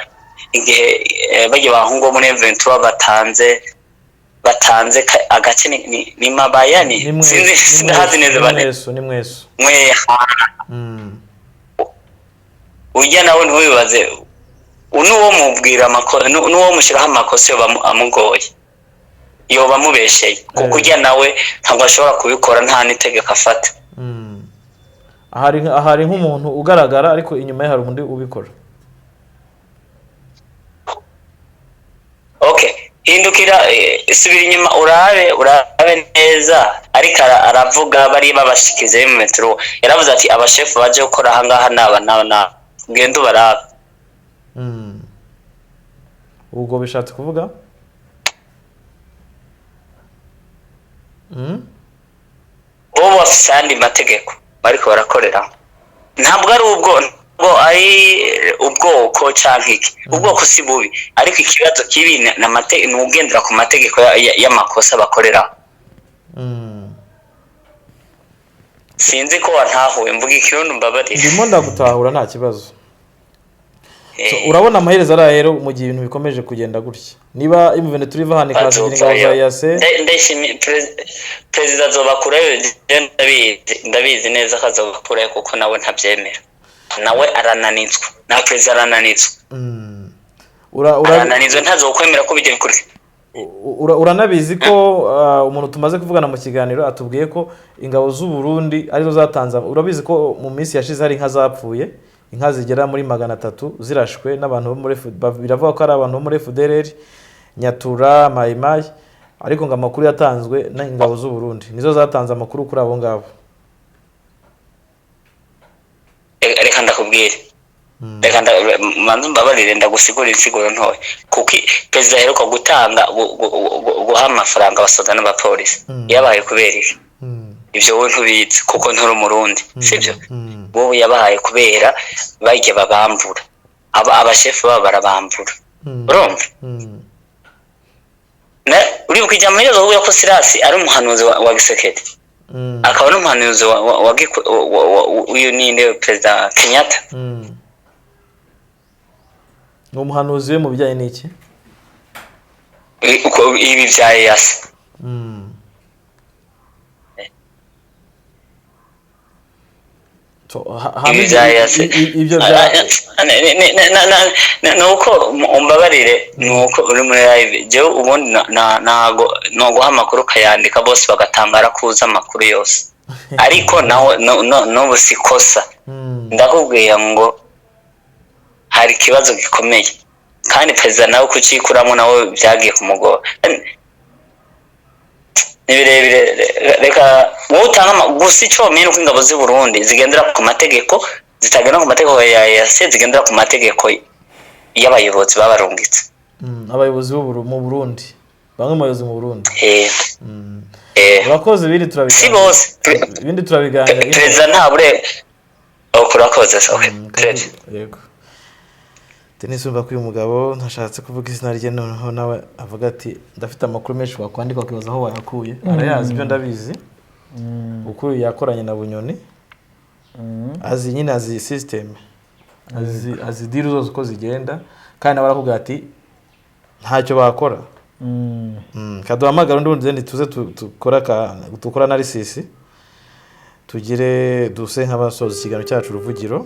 Igihe bajya bahungu bo muri M23 batanze agace ni Mabaya, ni sinzi, sindahazi neza bane. Mweso, ni Mweso. Mweha. Ujya nawe ntiwibaze n'uwo mubwira n'uwo mushyiraho amakosa yoba amugoye, yoba amubesheye, kuko ujya nawe ntabwo ashobora kubikora nta n'itegeko afata. Ahari nk'umuntu ugaragara, ariko inyuma ye hari undi ubikora. Okay, hindukira, subira inyuma urabe neza. Ariko aravuga bari babashikize mu metro, yaravuze ati abashefu baje gukora aha ngaha naba naba naba, ugende ubarabe. Ubwo bishatse kuvuga bo bafise ayandi mategeko bariko barakorera, ntabwo ari ubwo ngo ari ubwoko canke iki. Ubwoko si bubi, ariko ikibazo kibi ni ugendera ku mategeko y'amakosa bakorera. Sinzi ko wantahuye, mvuga ikirundi mbabarire. Ndimo ndagutahura, nta kibazo. So, urabona amaherezo ari rero mu gihe ibintu bikomeje kugenda gutya, niba M23 iva hano ikaza kugira ingabo za EAC? Ndayishimiye perezida azobakurayo, ndabizi neza ko azobakurayo, kuko nawe ntabyemera, nawe arananizwa, na perezida arananizwa. Arananizwa, ntazokwemera ko bijya kure. Uranabizi ko umuntu tumaze kuvugana mu kiganiro atubwiye ko ingabo z'u Burundi arizo zatanze. Urabizi ko mu minsi yashize hari inka zapfuye, inka zigera muri 300 zirashwe n'abantu bo muri, biravuga ko ari abantu bo muri FDLR, Nyatura, Maimai, ariko ngo amakuru yatanzwe n'ingabo z'u Burundi nizo zatanze amakuru kuri abo ngabo. Reka ndakubwire, reka manzu mbabarire ndagusigurira insiguro ntoya, kuko perezida aheruka gutanga guha amafaranga abasoda n'abapolisi yabaye kubera iki? Ibyo wowe ntubizi kuko nturi umurundi, sibyo? Wowe yabahaye kubera bajya babambura, abashefu babo barabambura, urumva? Uribuka ijambo rero uvuga ko Sirasi ari umuhanuzi wa Gisekedi, akaba n'umuhanuzi wa uyu ninde, perezida Kenyatta. Ni umuhanuzi we mu bijyanye n'iki? Ibi bya EAC. Ibi bya EAC ni uko umbabarire, ni uko uri muri live, jewe ubundi ntago noguha amakuru ukayandika bose bagatangara kuza amakuru yose, ariko nawe n'ubu si kosa. Ndakubwiye ngo hari ikibazo gikomeye, kandi perezida nawe kucikuramo nawe byagiye kumugora, ni birebire. Reka wowe utanga gusa icyo wamenya, uko ingabo z'u Burundi zigendera ku mategeko, zitagenda ku mategeko ya EAC, zigendera ku mategeko y'abayobozi babarungitse. Abayobozi mu Burundi, bamwe mu bayobozi mu Burundi. Urakoze, ibindi Si turabiganira. bose. Ibindi turabiganira. Perezida nta bure. Urakoze, okay. Yego. Denis, urumva ko uyu mugabo ntashatse kuvuga izina rye, noneho nawe avuga ati ndafite amakuru menshi wakwandika ukibaza aho wayakuye. Arayazi, ibyo ndabizi, kuko yakoranye na Bunyoni, azi nyine, azi system, azi deal zose uko zigenda, kandi nawe arakubwira ati ntacyo bakora. Kaduhamagara undi wundi tuze dukora analysis, tugire duse nk'abasoza ikiganiro cyacu Ruvugiro.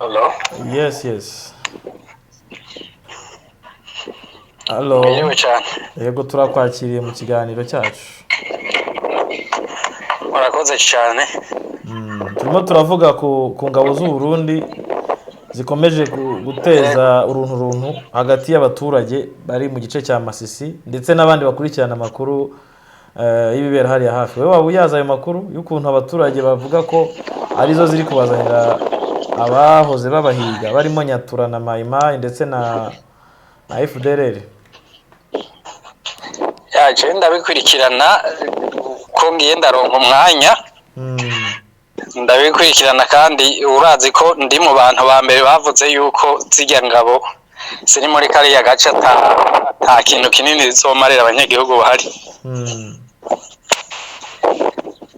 Hello? Yes, hello. Mwiriwe cyane. Yego, turakwakiriye mu kiganiro cyacu. Murakoze cyane. Turimo turavuga ku ngabo z'u Burundi zikomeje guteza uruntu runtu hagati y'abaturage bari mu gice cya Masisi ndetse n'abandi bakurikirana amakuru y'ibibera hariya hafi. Wowe waba uyazi ayo makuru y'ukuntu abaturage bavuga ko arizo ziri kubazanira abahoze babahiga barimo Nyatura na Maimai ndetse na FDLR? Yaje ndabikurikirana ko ngiye ndaronka umwanya. Ndabikurikirana, kandi urazi ko ndi mu bantu ba mbere bavuze yuko zirya ngabo ziri muri kariya gace ata kintu kinini zizomarira abanyagihugu bahari.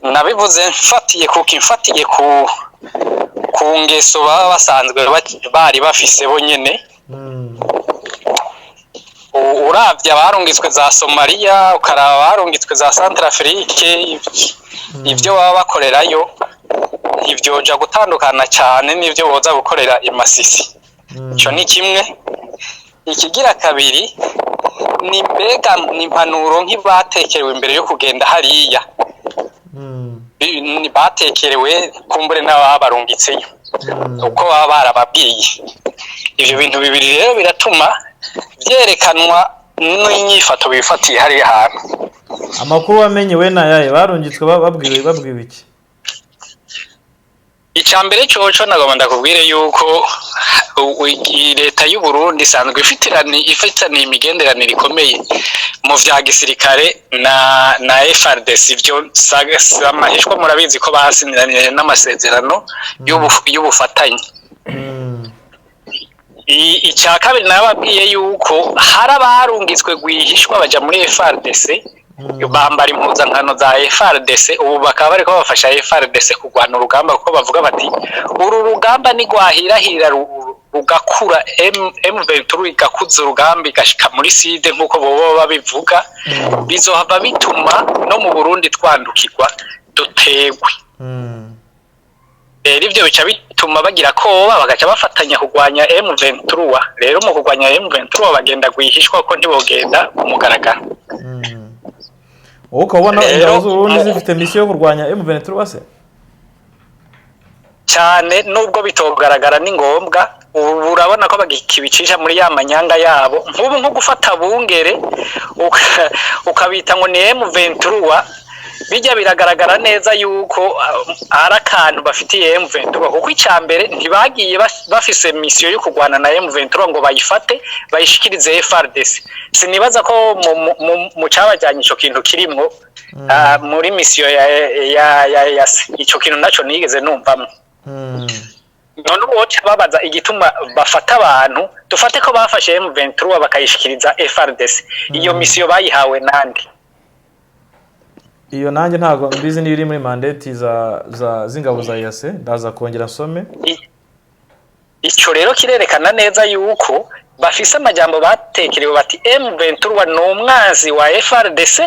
Nabivuze mfatiye kuko mfatiye ku ngeso baba basanzwe bari bafise bo nyene. Uravye abarungitswe za Somalia, ukaraba abarungitswe za Centrafrique, ivyo baba bakorerayo ntivyoja gutandukana cyane n'ivyo boza gukorera i Masisi. Ico ni kimwe. Ikigira kabiri ni mbega ni impanuro nk'ibatekerewe imbere yo kugenda hariya, batekerewe kumbure n'ababarungitseyo, uko baba barababwiye. Ivyo bintu bibiri rero biratuma byerekanwa n'inyifato bifatiye hariya hantu. Amakuru wamenye we nayaye? Barungitswe babwiwe iki? Icya mbere coco nagomba ndakubwire yuko leta y'u Burundi isanzwe ifitaniye imigenderanire ikomeye mu vya gisirikare na FARDC. Ivyo amahishwa murabizi ko basiniraniye n'amasezerano y'ubufatanye. Icya kabiri nababwiye yuko hari abarungitswe rwihishwa baja muri FARDC, bambara impuzankano za FARDC, ubu bakaba bariko bafasha FARDC kurwana urugamba, kuko bavuga bati uru rugamba nigwahirahira rugakura, M23 igakuza urugamba igashika muri side nk'uko boba babivuga, bizohava bituma no mu Burundi twandukirwa dutegwe. Rero ivyo bica bituma bagira koba bagaca bafatanya kurwanya M23. Rero mu kurwanya M23 bagenda rwihishwa kuko ntibogenda ku mugaragaro. Wowe ukaba ubona Rero, ingabo z'Uburundi zifite misiyo yo kurwanya M23 se? Cyane, nubwo bitogaragara ni ngombwa. Ubu urabona ko bagikibicisha muri ya manyanga yabo, nk'ubu nko gufata bungere ukabita ngo ni M23, bijya biragaragara neza yuko ari akantu bafitiye M23, kuko icya mbere ntibagiye bafise misiyo yo kurwana na M23 ngo bayifate bayishikirize FARDC. Sinibaza ko mu cabajyanye ico kintu kirimwo, muri misiyo ya ico kintu naco nigeze numvamwo. None ubu woca babaza igituma bafata abantu, dufate ko bafashe M23 bakayishikiriza FARDC, iyo misiyo bayihawe nande? Iyo nanjye ntabwo mbizi niba iri muri mandate za za z'ingabo za EAC, ndaza kongera nsome. Ico rero kirerekana neza yuko bafise amajambo batekerewe bati M23 ni umwanzi wa FARDC,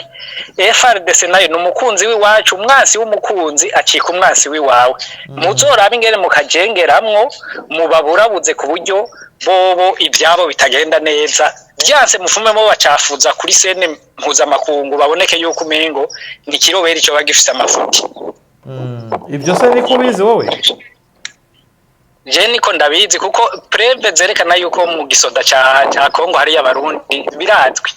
FARDC nayo ni umukunzi w'iwacu, umwansi w'umukunzi acika umwansi w'iwawe, muzorabe ingene mukajengeramwo mubaburabuze ku buryo bobo ibyabo bitagenda neza, byanse mufumemo bacafuza kuri scène mpuzamakungu, baboneke yuko umengo ni kiroberi cyo bagifise amafuti. Ibyo se niko ubizi wowe? Je niko ndabizi, kuko preuves zerekana yuko mu gisoda ca Kongo hariya Abarundi birazwi,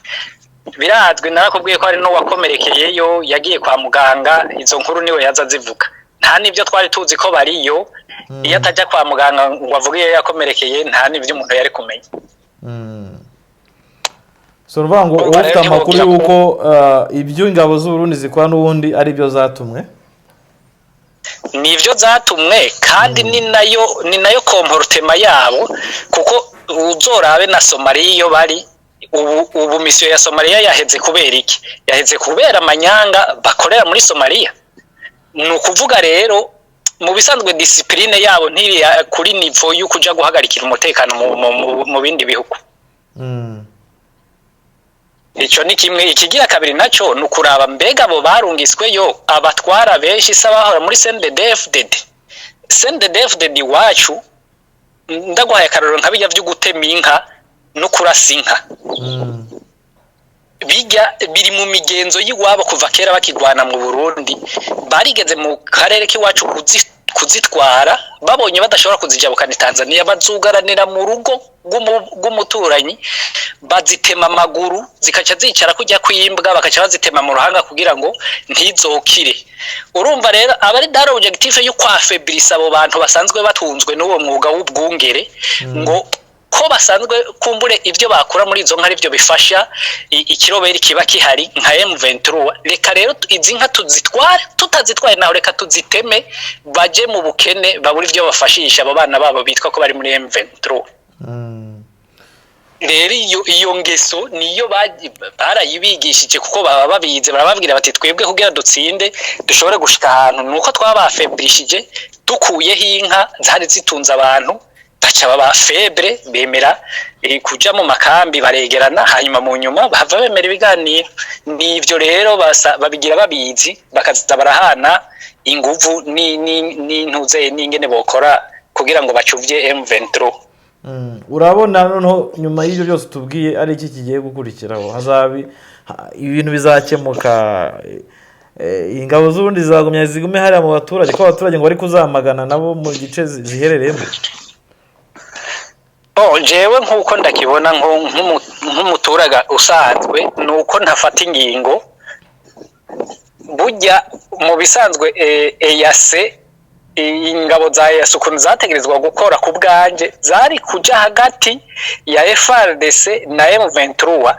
birazwi. Narakubwiye ko hari n'uwakomerekeyeyo yagiye kwa muganga, izo nkuru niwe yaza azivuga, nta n'ibyo twari tuzi ko bariyo. Iyo atajya kwa muganga ngo avuge iyo yakomerekeye, nta n'ibyo umuntu yari kumenya. So uruvuga ngo Urumva wowe ufite rero amakuru ntibabwira y'uko ibyo ingabo z'Uburundi zikora n'ubundi ari byo zatumwe? Nivyo zatumwe, kandi ni nayo comportement yabo, kuko uzorabe na Somalia iyo bari ubu misiyo ya Somalia yaheze kubera iki? Yaheze kubera amanyanga bakorera muri Somalia. Ni ukuvuga rero mu bisanzwe discipline yabo ntiri kuri niveau yo kuja guhagarikira umutekano mu bindi bihugu. Ico ni kimwe. Ikigira kabiri naco ni ukuraba mbega abo barungisweyo abatwara benshi se abahora muri CNDD-FDD. CNDD-FDD iwacu, ndaguhaye akarorero nka bijya vyo gutema inka no kurasa inka, bijya biri mu migenzo y'iwabo kuva kera bakigwana mu Burundi. Barigeze mu karere k'iwacu kuzitwara, babonye badashobora kuzijabukana i Tanzania, bazugaranira mu rugo rw'umuturanyi, bazitema amaguru, zikaca zicara kujya kwimbwa, bakaca bazitema mu ruhanga kugira ngo ntizokire. Urumva rero aba ari dans l'objectif yo kwafaiblisa abo bantu basanzwe batunzwe n'uwo mwuga w'ubwungere, ngo ko basanzwe kumbure ibyo bakura muri izo nka aribyo bifasha ikiroberi kiba kihari nka M23. Reka rero izi nka tuzitware, tutazitwaye naho reka tuziteme, baje mu bukene, babura ibyo bafashisha abo bana babo bitwa ko bari muri M23. Rero iyo ngeso niyo barayibigishije, kuko baba babize, barababwira bati twebwe kugira dutsinde dushobore gushika ahantu nuko twabafebrishije, dukuyeho inka zari zitunze abantu, baca baba faible, bemera kuja mu makambi, baregerana, hanyuma mu nyuma bahava bemera ibiganiro. Nivyo rero babigira babizi, bakaza barahana inguvu n'intuze n'ingene bokora kugira ngo bacuvye M23. Urabona noneho nyuma y'ibyo byose tubwiye ari iki kigiye gukurikiraho? Hazabi ibintu bizakemuka, ingabo z'ubundi zizagumya zigume hariya mu baturage, ko abaturage ngo bari kuzamagana nabo mu gice ziherereyemo? Bon, jewe nk'uko ndakibona nk'umuturage usanzwe, ni uko ntafata ingingo. Burya mu bisanzwe EAC, ingabo za EAC ukuntu zategerezwa gukora ku bwanjye, zari kuja hagati ya FARDC na M23,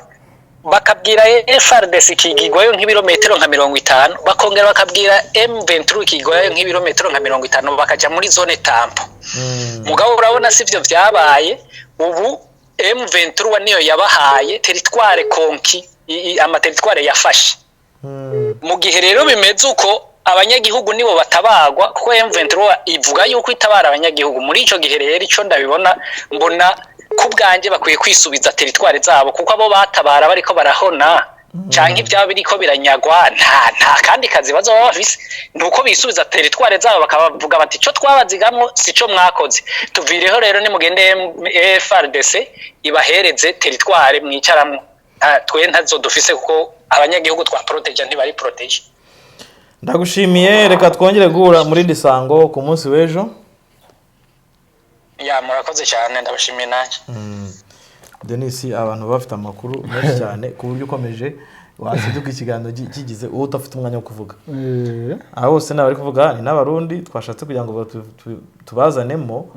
bakabwira FARDC ikigigwayo nk'ibirometero nka 50, bakongera bakabwira M23 ikigwayo nk'ibirometero nka 50, bakaja muri zone tampon. Mugabo urabona sivyo vyabaye. Ubu M23 niyo yabahaye territoire conquis, amaterritoire yafashe. Mu gihe rero bimeze uko, abanyagihugu nibo batabagwa, kuko M23 ivuga yuko itabara abanyagihugu. Muri ico gihe rero, ico ndabibona, mbona ku bwanjye bakwiye kwisubiza territoire zabo, kuko abo batabara bariko barahona canke ivyabo biriko biranyagwa, nta kandi kazi bazoba bafise. Nuko bisubiza territoire zabo, bakabavuga bati ico twabazigamwo sico mwakoze, tuvireho rero, nimugende FARDC ibahereze territoire mwicaramwo. Twe ntazo dufise, kuko abanyagihugu twa protéger ntibari protégés. Ndagushimiye, reka twongere guhura muri iri sango ku munsi w'ejo. Ya, murakoze cyane, ndabashimiye nanjye. Denis, abantu baba bafite amakuru menshi cyane ku buryo ukomeje wasiduka ikiganiro kigize uwo udafite umwanya wo kuvuga. Aha bose ni abari kuvuga, ni n'Abarundi twashatse kugira ngo tubazanemo.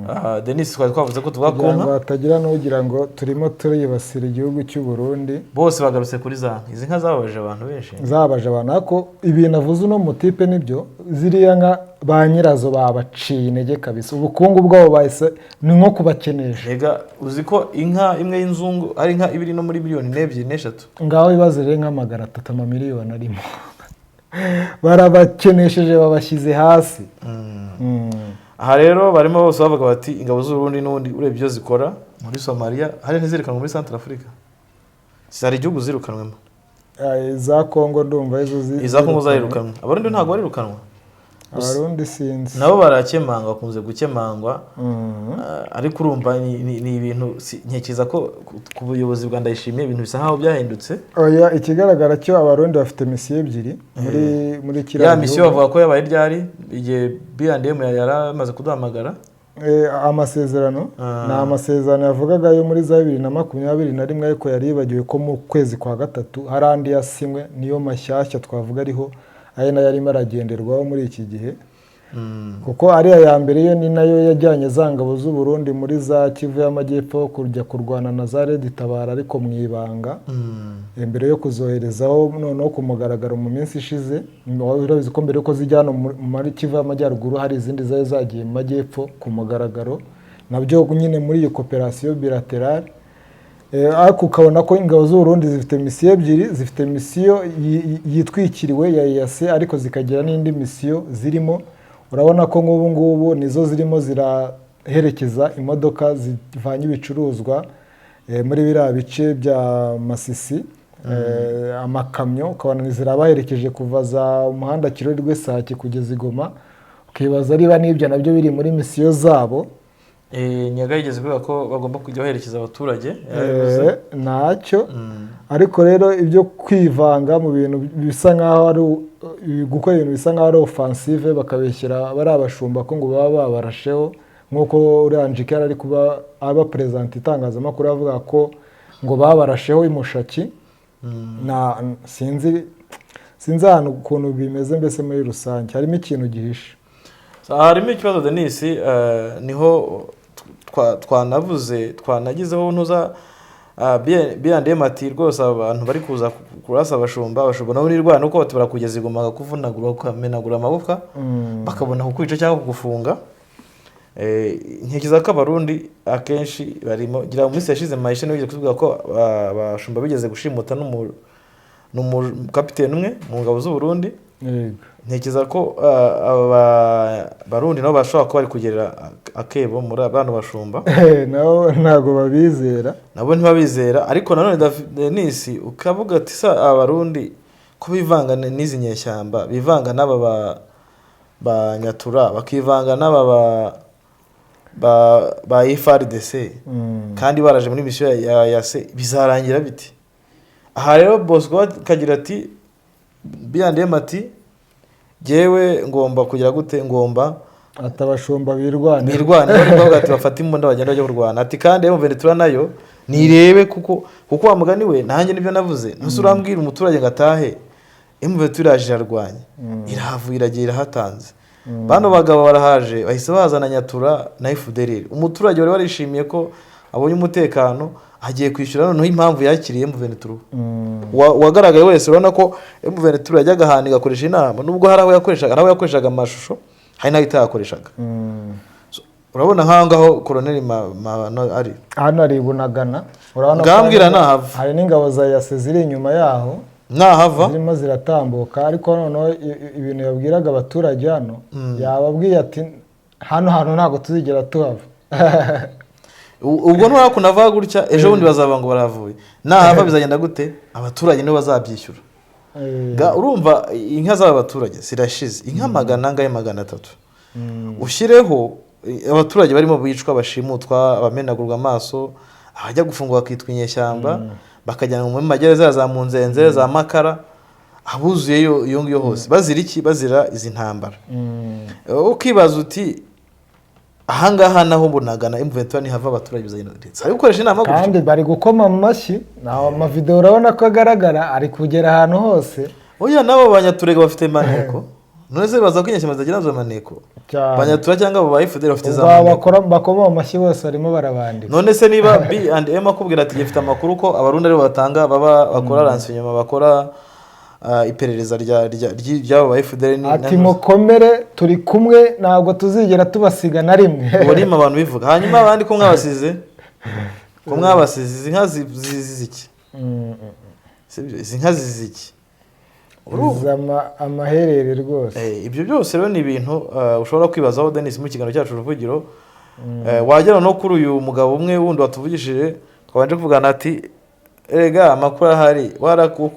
Ah, Denis, twari twavuze ko tuvuga ku Kugira ngo nka. hatagira n'ugira ngo turimo turibasira igihugu cy'u Burundi. Bose bagarutse kuri za nka, izi nka zababaje abantu benshi. Zabaje abantu, ariko ibintu avuze uno mutipe nibyo. Ziriya nka ba nyirazo babaciye intege kabisa, ubukungu bwabo bahise ni nko kubakenesha. Rega uzi ko inka imwe y'inzungu ari inka ibiri no muri miliyoni 2 n'eshatu? Ngaho ibibazo rero, nka 300, amamiliyoni arimo, barabakenesheje, babashyize hasi. Aha rero barimo bose bavuga bati ingabo z'Uburundi n'ubundi urebye ibyo zikora muri Somaliya, hari ntizirukanwe muri Central Africa, hari igihugu zirukanwemo. Ah, iza Kongo ndumva arizo Iza Kongo zarirukanwe, Abarundi ntabwo barirukanwa. Abarundi sinzi. Nabo barakemangwa, bakunze gukemangwa. Ah, ariko urumva ni ibintu ntekereza ko ku buyobozi bwa Ndayishimiye ibintu bisa nkaho byahindutse. Oya, ikigaragara cyo Abarundi bafite misiyo ebyiri muri kiriya Ya misiyo gihugu. bavuga ko yabaye ryari, igihe B&M yari yaramaze kuduhamagara. Amasezerano Ah. ni amasezerano yavugaga yo muri za 2021, ariko yari yibagiwe ko mu kwezi kwa gatatu hari andi yasinywe, niyo mashyashya twavuga ariho, ayo nayo arimo aragenderwaho muri iki gihe, kuko ariya ya mbere yo ni nayo yajyanye za ngabo z'u Burundi muri za Kivu y'Amajyepfo kujya kurwana na za Red Tabara, ariko mu ibanga, mbere yo kuzoherezaho noneho ku mugaragaro mu minsi ishize. Urabizi ko mbere yuko zijya hano muri Kivu y'Amajyaruguru hari izindi zari zagiye mu majyepfo ku mugaragaro, nabyo nyine muri iyo coopération bilatérale. Ariko ukabona ko ingabo z'u Burundi zifite misiyo ebyiri: zifite misiyo yitwikiriwe ya EAC, ariko zikagira n'indi misiyo zirimo. Urabona ko nk'ubu ngubu nizo zirimo ziraherekeza imodoka zivanye ibicuruzwa muri biriya bice bya Masisi, amakamyo ukabona zirabaherekeje kuva za umuhanda Kirori Sake kugeza i Goma, ukibaza niba n'ibyo nabyo biri muri misiyo zabo. Nyaga yigeze kuvuga ko bagomba kujya baherekeza abaturage, yarabivuze. Ntacyo, ariko rero ibyo kwivanga mu bintu bisa nkaho ari gukora ibintu bisa nkaho ari offensive, bakabeshyira bari abashumba ko ngo baba babarasheho, nk'uko uriya Njike yari ari kuba aba perezida itangazamakuru avuga ko ngo babarasheho imushaki, na sinzi ahantu ukuntu bimeze. Mbese muri rusange harimo ikintu gihishe. So, harimo ikibazo Denis, niho twanavuze, twanagizeho ntuza B&M ati rwose aba bantu bari kuza kurasa abashumba, nabo nirwana uko bati barakugeza igoma, bakakuvunagura, bakamenagura amagufwa, bakabona kukwica cyangwa kugufunga. Ntekereza ko Abarundi akenshi barimo, ngira ngo mu minsi yashize Maisha niwe wigeze kuvuga ko abashumba bigeze gushimuta n'umukapiteni umwe mu ngabo z'u Burundi. Yego. Ntekereza ko aba Barundi nabo bashobora kuba bari kugerera akebo muri bano bashumba. Nabo ntabwo babizera. Nabo ntibabizera, ariko nanone Denis ukavuga ati sa Abarundi ko bivanga n'izi nyeshyamba, bivanga n'aba ba Nyatura, bakivanga n'aba ba FARDC, kandi baraje muri misiyo ya se, bizarangira bite? Aha rero Bosco akagira ati B&M ati jyewe ngomba kugira gute, ngomba ati abashumba birwane. Birwane, bari kuvuga ati bafate imbunda bagenda bajya kurwana, ati kandi M23 nayo nirebe, kuko wa mugani we nanjye nibyo navuze, ntuse urambwira umuturage ngo atahe, M23 iraje irarwanya, irahavuye, iragiye, irahatanze, bano bagabo barahaje, bahise bazana Nyatura na FDLR. Umuturage wari warishimiye ko abonye umutekano agiye kwishyura noneho impamvu yakiriye M23. Uwagaragaye wese urabona ko M23 yajyaga ahantu igakoresha inama, nubwo hari aho yakoreshaga, hari aho yakoreshaga amashusho, hari n'aho itayakoreshaga. So, urabona nk'aho ngaho Colonel Mabano ari Hano ari i Bunagana, urabona ko Ngambwira nahava. Hari n'ingabo za EAC ziri inyuma yaho, nahava zirimo ziratambuka. Ariko noneho ibintu yabwiraga abaturage hano, yababwiye ati hano hantu ntabwo tuzigera tuhava. Ubwo nturakuna ava gutya, ejo bundi bazaba ngo baravuye. Nahava bizagenda gute? Abaturage nibo bazabyishyura. Urumva inka z'aba baturage zirashize, inka magana angahe, 300, ushyireho abaturage barimo bicwa, bashimutwa, abamenagurwa amaso, abajya gufungwa bakitwa inyeshyamba, bakajyanwa mu magereza za Munzenze, za Makara, abuzuyeyo iyo ngiyo hose, bazira iki? Bazira izi ntambara. Ukibaza uti ahangaha naho Bunagana M23 nihava abaturage bizagenda ndetse ari gukoresha inama gutyo. Kandi bari gukoma amashyi, naho amavideo urabona ko agaragara ari kugera ahantu hose. Oya, nabo Banyaturega bafite maneko, none se baza ko inyeshyamba zitagira za maneko? Cyane. Banyatura cyangwa abo ba FDL bafite za Ubwo maneko. bakoma amashyi bose barimo barabandika. None se niba B&M akubwira ati gifite amakuru ko Abarundi aribo batanga, baba bakora renseignement, bakora iperereza ry'abo ba FDL Ati mukomere, turi kumwe, ntabwo tuzigera tubasiga na rimwe. Ubu nima abantu bivuga, hanyuma abandi ko mwabasize, ko mwabasize izi nka zizi iki? Sibyo, izi nka zizi iki? Izi amaherere rwose. Ibyo byose rero ni ibintu ushobora kwibazaho Denis mu kiganiro cyacu Ruvugiro. Wagera no kuri uyu mugabo umwe wundi watuvugishije, twabanje kuvugana ati erega amakuru ahari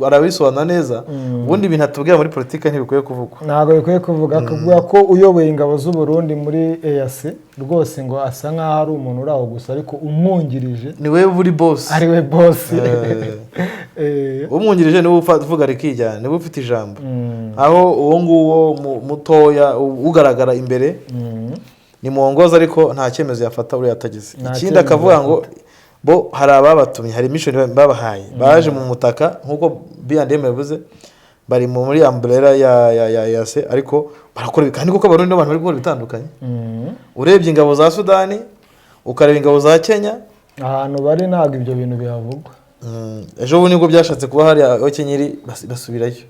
arabisobanura neza. Ubundi ibintu atubwira muri politike ntibikwiye kuvugwa. Ntabwo bikwiye kuvuga, kuvuga ko uyoboye ingabo z'u Burundi muri EAC rwose ngo asa nkaho ari umuntu uri aho gusa, ariko umwungirije ni we buri boss, ari we boss. Umwungirije niwe uvuga rikijyana, niwe ufite ijambo. Aho uwo nguwo mutoya ugaragara imbere ni muongoza, ariko nta cyemezo yafata uriya atagize. Nta Ikindi cyemezo akavuga ngo bo hari ababatumye, hari mission babahaye, baje mu mutaka nk'uko B&M yavuze, bari muri umbrella ya EAC, ariko barakora ibi, kandi kuko Abarundi n'abantu bari gukora ibitandukanye. Urebye ingabo za Sudani, ukareba ingabo za Kenya, ahantu bari ntabwo ibyo bintu bihavugwa. Ejo bundi nibwo byashatse kuba hari aho Kenya iri, basubirayo.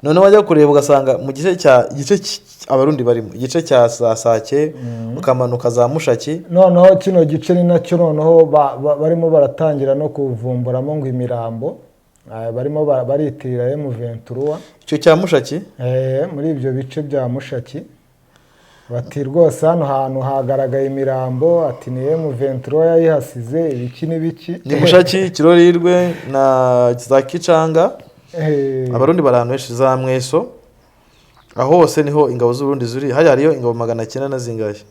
Noneho wajya kureba ugasanga mu gice cya igice Abarundi barimo, igice cya za Sake, ukamanuka za Mushaki. Noneho kino gice ni nacyo noneho barimo baratangira no kuvumburamo ngo imirambo, barimo baritirira M23. Icyo cya Mushaki? Muri ibyo bice bya Mushaki, bati rwose hano hantu hagaragaye imirambo, ati ni M23 yayihasize, ibiki n'ibiki. Ni Mushaki, Kirorirwe na za Kicanga. Abarundi bari ahantu henshi, za Mweso, aho hose niho ingabo z'Uburundi ziri. Hariya hariyo ingabo 900 na zingahe,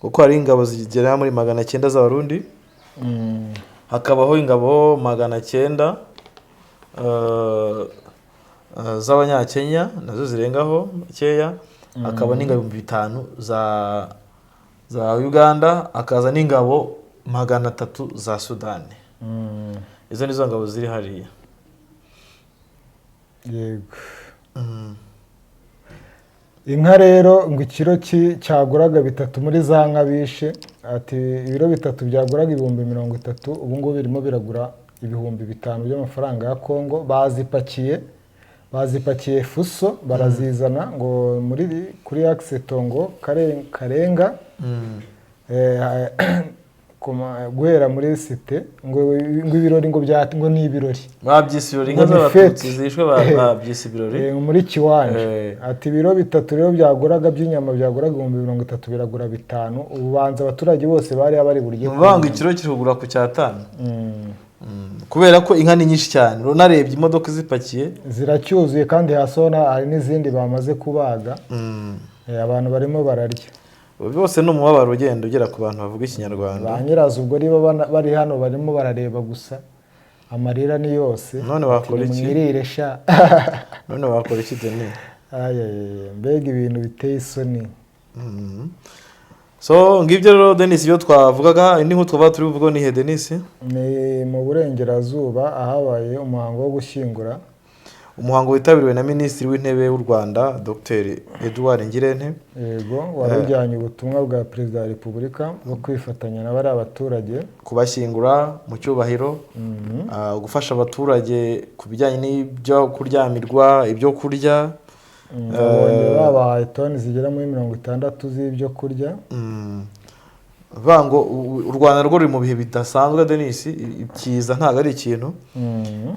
kuko hari ingabo zigera muri 900 z'Abarundi, hakabaho ingabo 900 z'Abanyakenya nazo zirengaho makeya, hakaba n'ingabo 5000 za Uganda, hakaza n'ingabo 300 za Sudani. Izo nizo ngabo ziri hariya. Yego. Inka rero ngo ikiro cyaguraga 3 muri za nka bishe, ati ibiro 3 byaguraga 30,000, ubu ngubu birimo biragura 5,000 by'amafaranga ya Kongo. Bazipakiye Bazipakiye fuso barazizana ngo muri kuri axe Tongo Karenga, guhera muri site ngo ibirori ngo bya ngo ni ibirori. Babyise ibirori, inka Ngo ni z'Abatutsi fête. zishwe, babyise ibirori. Muri Kiwanja. Ati ibiro 3 rero byaguraga by'inyama byaguraga 30,000 biragura 5. Ubanza abaturage bose bari bari burye. Ni ukuvuga ngo ikiro kiri kugura ku cyatanu kubera ko inka ni nyinshi cyane, unarebye imodoka zipakiye. Ziracyuzuye kandi hasi ho hari n'izindi bamaze kubaga. Abantu barimo bararya. Bose ni umubabaro ugenda ugera ku bantu bavuga Ikinyarwanda. Ba nyirazo ubwo niba bari hano barimo barareba gusa, amarira ni yose. None wakora Ati, iki? "Nimwirire sha." None wakora iki, Denis? Ayayaya, mbega ibintu biteye isoni! So ngibyo rero, Denis, ibyo twavugaga. Indi nkuru twaba turi buvuge ni he, Denis? Ni mu burengerazuba ahabaye umuhango wo gushyingura. Umuhango witabiriwe na Minisitiri w'Intebe w'u Rwanda, Dr Edouard Ngirente. Yego, wari ujyanye ubutumwa bwa Perezida wa Repubulika bwo kwifatanya na bariya baturage. Kubashyingura mu cyubahiro, gufasha abaturage ku bijyanye n'ibyo kuryamirwa, ibyo kurya. Babonye babahaye toni zigera muri 60 z'ibyo kurya. Bavuga ngo u Rwanda rwo ruri mu bihe bidasanzwe, Denis, ikiza ntabwo ari ikintu.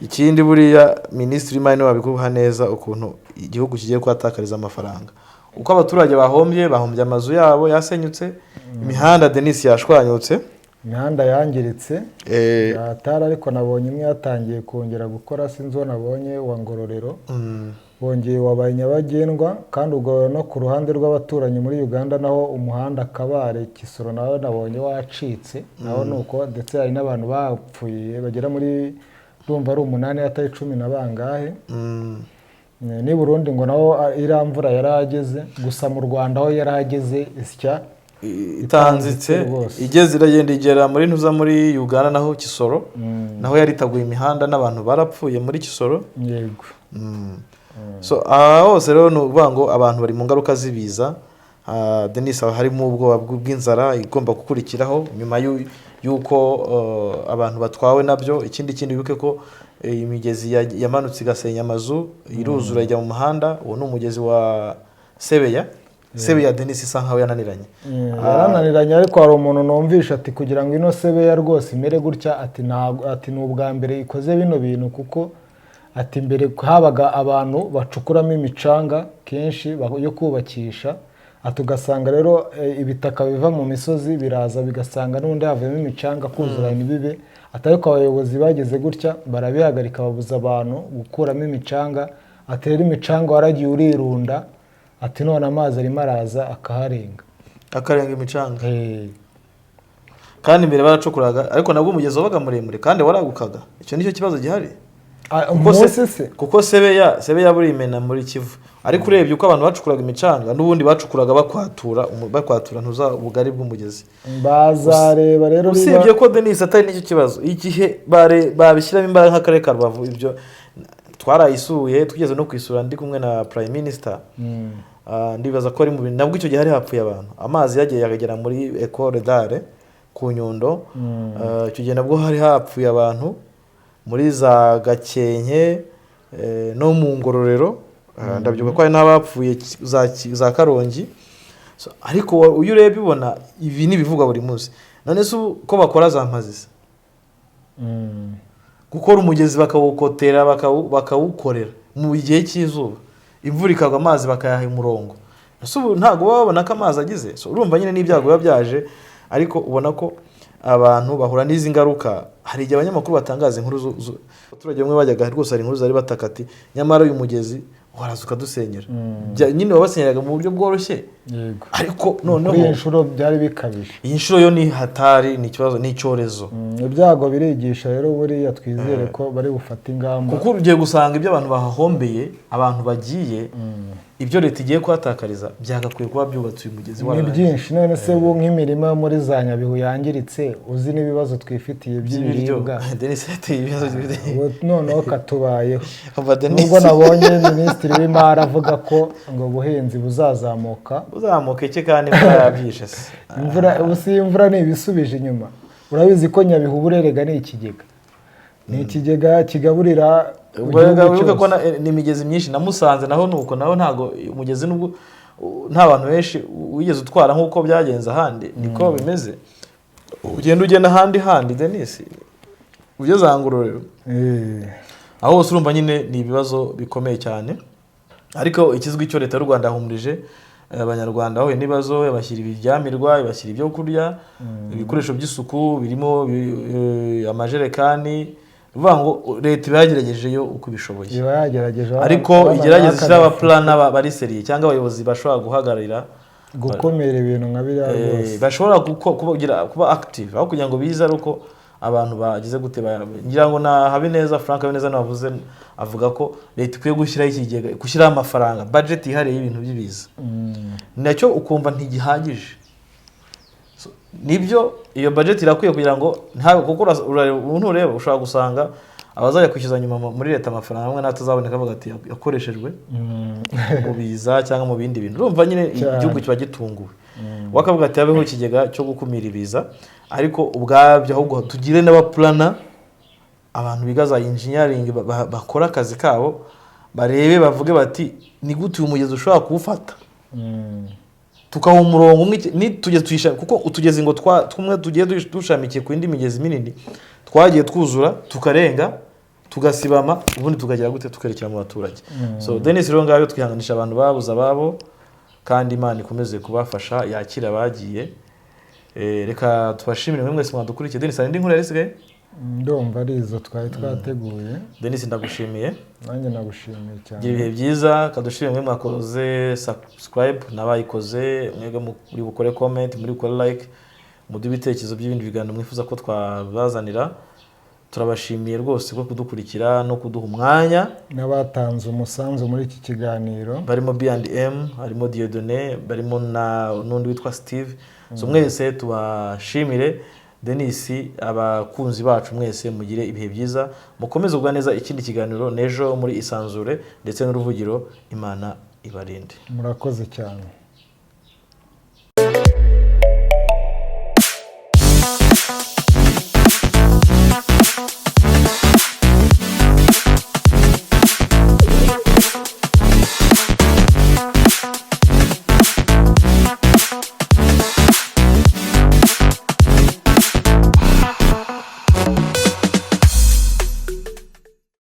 Ikindi buriya Minisitiri w'Imari niwe wabiguha neza ukuntu igihugu kigiye kuhatakariza amafaranga, uko abaturage bahombye amazu yabo yasenyutse, imihanda, Denis, yashwanyutse. Imihanda yangiritse yatari, ariko nabonye imwe yatangiye kongera gukora, sinzi uwo nabonye wa Ngororero, wongeye wabaye nyabagendwa. Kandi ubwo no ku ruhande rw'abaturanyi muri Uganda naho umuhanda Kabare Kisoro nawe nabonye wacitse naho ni uko, ndetse hari n'abantu bapfuye bagera muri, ndumva ari umunani atari 10 na bangahe. Ni Burundi ngo naho iriya mvura yarahageze, gusa mu Rwanda aho yarahageze isya itanzitse rwose. Igeze iragenda igera muri ntuza muri Uganda naho Kisoro naho yaritaguye imihanda n'abantu barapfuye muri Kisoro. So aha hose rero ni ukuvuga ngo abantu bari mu ngaruka z'ibiza. Denis, haba harimo ubwoba bw'inzara igomba gukurikiraho nyuma y'uko abantu batwawe nabyo. Ikindi kindi wibuke ko imigezi yamanutse igasenya amazu, iruzura ijya mu muhanda. Uwo ni umugezi wa Sebeya. Sebeya, Denis, isa nkaho yananiranye. Yarananiranye, ariko hari umuntu numvisha ati kugira ngo ino Sebeya rwose imere gutya, ati ntabwo, ati ni ubwa mbere ikoze bino bintu, kuko ati mbere habaga abantu bacukuramo imicanga kenshi yo kubakisha, ati ugasanga rero ibitaka biva mu misozi biraza bigasanga n'ubundi havuyemo imicanga, kuzura ntibibe. Ati ariko abayobozi bageze gutya barabihagarika, babuza abantu gukuramo imicanga. Ati rero imicanga waragiye urirunda, ati none amazi arimo araza akaharenga. Akarenga imicanga. Kandi mbere baracukuraga, ariko nabwo umugezi wabaga muremure kandi waragukaga. Icyo nicyo kibazo gihari. Kuko Munsi se Kuko Sebeya buri imena muri Kivu, ariko urebye uko abantu bacukuraga imicanga, n'ubundi bacukuraga bakwatura ntuza ubugari bw'umugezi. Bazareba rero niba Usibye ko, Denis, atari nicyo kibazo, igihe babishyiramo imbaraga nk'akarere ka Rubavu, ibyo twarayisuye, tugeze no kwisura ndi kumwe na Prime Minister. Ndibaza ko ari mu bintu nabwo icyo gihe hari hapfuye abantu, amazi yagiye akagera muri Ecole d'Art ku Nyundo. Icyo gihe nabwo hari hapfuye abantu muri za Gakenke no mu Ngororero. Ndabyibuka ko hari n'abapfuye za Karongi. So, ariko iyo urebye ubona ibi ni ibivugwa buri munsi. None se ubu ko bakora za mpazi se? Gukora umugezi bakawukotera, bakawukorera mu gihe cy'izuba, imvura ikagwa amazi bakayaha umurongo. Ese ubu ntabwo baba babona ko amazi agize? So, urumva nyine n'ibyago biba byaje, ariko ubona ko abantu bahura n'izi ngaruka. Hari igihe abanyamakuru batangaza inkuru abaturage bamwe bajyaga rwose, hari inkuru zari bataka ati nyamara uyu mugezi waraza ukadusenyera. Nyine wabasenyeraga mu buryo bworoshye. Ariko Kuri noneho iyi nshuro byari bikabije. Iyi nshuro yo ni hatari, ni ikibazo, ni icyorezo. Ibyago birigisha rero, buriya twizere ko bari bufate ingamba. Kuko ugiye gusanga ibyo abantu bahahombeye, abantu bagiye, ibyo leta igiye kuhatakariza byagakwiye kuba byubatse uyu mugezi Ni wararangiye. byinshi. None se ubu nk'imirima yo muri za Nyabihu yangiritse, uzi n'ibibazo twifitiye by'ibiryo by'ibiribwa? Denis yateye ibibazo by'ibiryo. Ubu noneho katubayeho. Umva, Denis. Nubwo nabonye Minisitiri w'Imari avuga ko ngo ubuhinzi buzazamuka. Uzamuka iki kandi imvura yabyishe se? Imvura, ubu si imvura ni ibisubije inyuma. Urabizi ko Nyabihu burerega ni ikigega, ni ikigega kigaburira Mu Ubwo gihugu rero wibuke ko cyose. Ni imigezi myinshi na Musanze naho nuko, naho ntago umugezi nubwo nta bantu benshi wigeze utwara nk'uko byagenze ahandi, niko bimeze. Ugenda ugenda ahandi handi, Denis, ugeze aha Ngororero, aho hose urumva nyine ni ibibazo bikomeye cyane. Ariko ikizwi cyo, Leta y'u Rwanda yahumurije Abanyarwanda bahuye n'ibibazo, ibashyira ibiryamirwa, ibashyira ibyo kurya, ibikoresho by'isuku birimo amajerekani. Ni ukuvuga ngo leta iba yagerageje yo uko ibishoboye. Iba yagerageje. Ariko igerageza ishyiraho abapurana bari sérieux cyangwa abayobozi bashobora guhagararira gukumira ibintu nka biriya rwose. Bashobora kuba active aho kugira ngo bize ari uko abantu bagize gute. Ngira ngo na Habineza, Frank Habineza nawe avuze, avuga ko leta ikwiye gushyiraho ikigega, gushyiraho amafaranga, budget yihariye y'ibintu by'ibiza. Nacyo ukumva ntigihagije. So, nibyo, iyo budget irakwiye kugira ngo ntabe, kuko urareba ubu, ntureba ushobora gusanga abazajya kwishyuza nyuma muri leta amafaranga amwe n'atazaboneka, avuga ati yakoreshejwe mu biza cyangwa mu bindi bintu. Urumva nyine igihugu kiba gitunguwe. Wakavuga ati habeho ikigega cyo gukumira ibiza, ariko ubwabyo ahubwo tugire n'abapurana, abantu biga za engineering, bakora akazi kabo, barebe bavuge bati ni gute uyu mugezi ushobora kuwufata tukaha umurongo umwe, nitugeze tuyisha, kuko utugezi ngo tumwe tugiye dushamikiye ku yindi migezi minini twagiye twuzura tukarenga, tugasibama, ubundi tukagera gute, tukerekera mu baturage. So Denis, rero ngabyo, twihanganisha abantu babuze ababo, kandi Imana ikomeze kubafasha, yakira abagiye. Reka tubashimire mwe mwese mwadukurikiye. Denis, hari indi nkuru yari isigaye? Ndumva ari izo twari twateguye. Denis, ndagushimiye. Nanjye nagushimiye cyane. Gira ibihe byiza. Kadushimire mwe mwakoze subscribe n'abayikoze, mwebwe muri bukore comment, muri bukore like, muduhe ibitekerezo by'ibindi biganiro mwifuza ko twabazanira. Turabashimiye rwose ko kudukurikira no kuduha umwanya. N'abatanze umusanzu muri iki kiganiro. Barimo B&M, harimo Dieudonné, barimo na n'undi witwa Steve. So mwese tubashimire. Denis, abakunzi bacu mwese mugire ibihe byiza, mukomeze kugwa neza. Ikindi kiganiro n'ejo muri Isanzure ndetse n'Uruvugiro. Imana ibarinde. Murakoze cyane.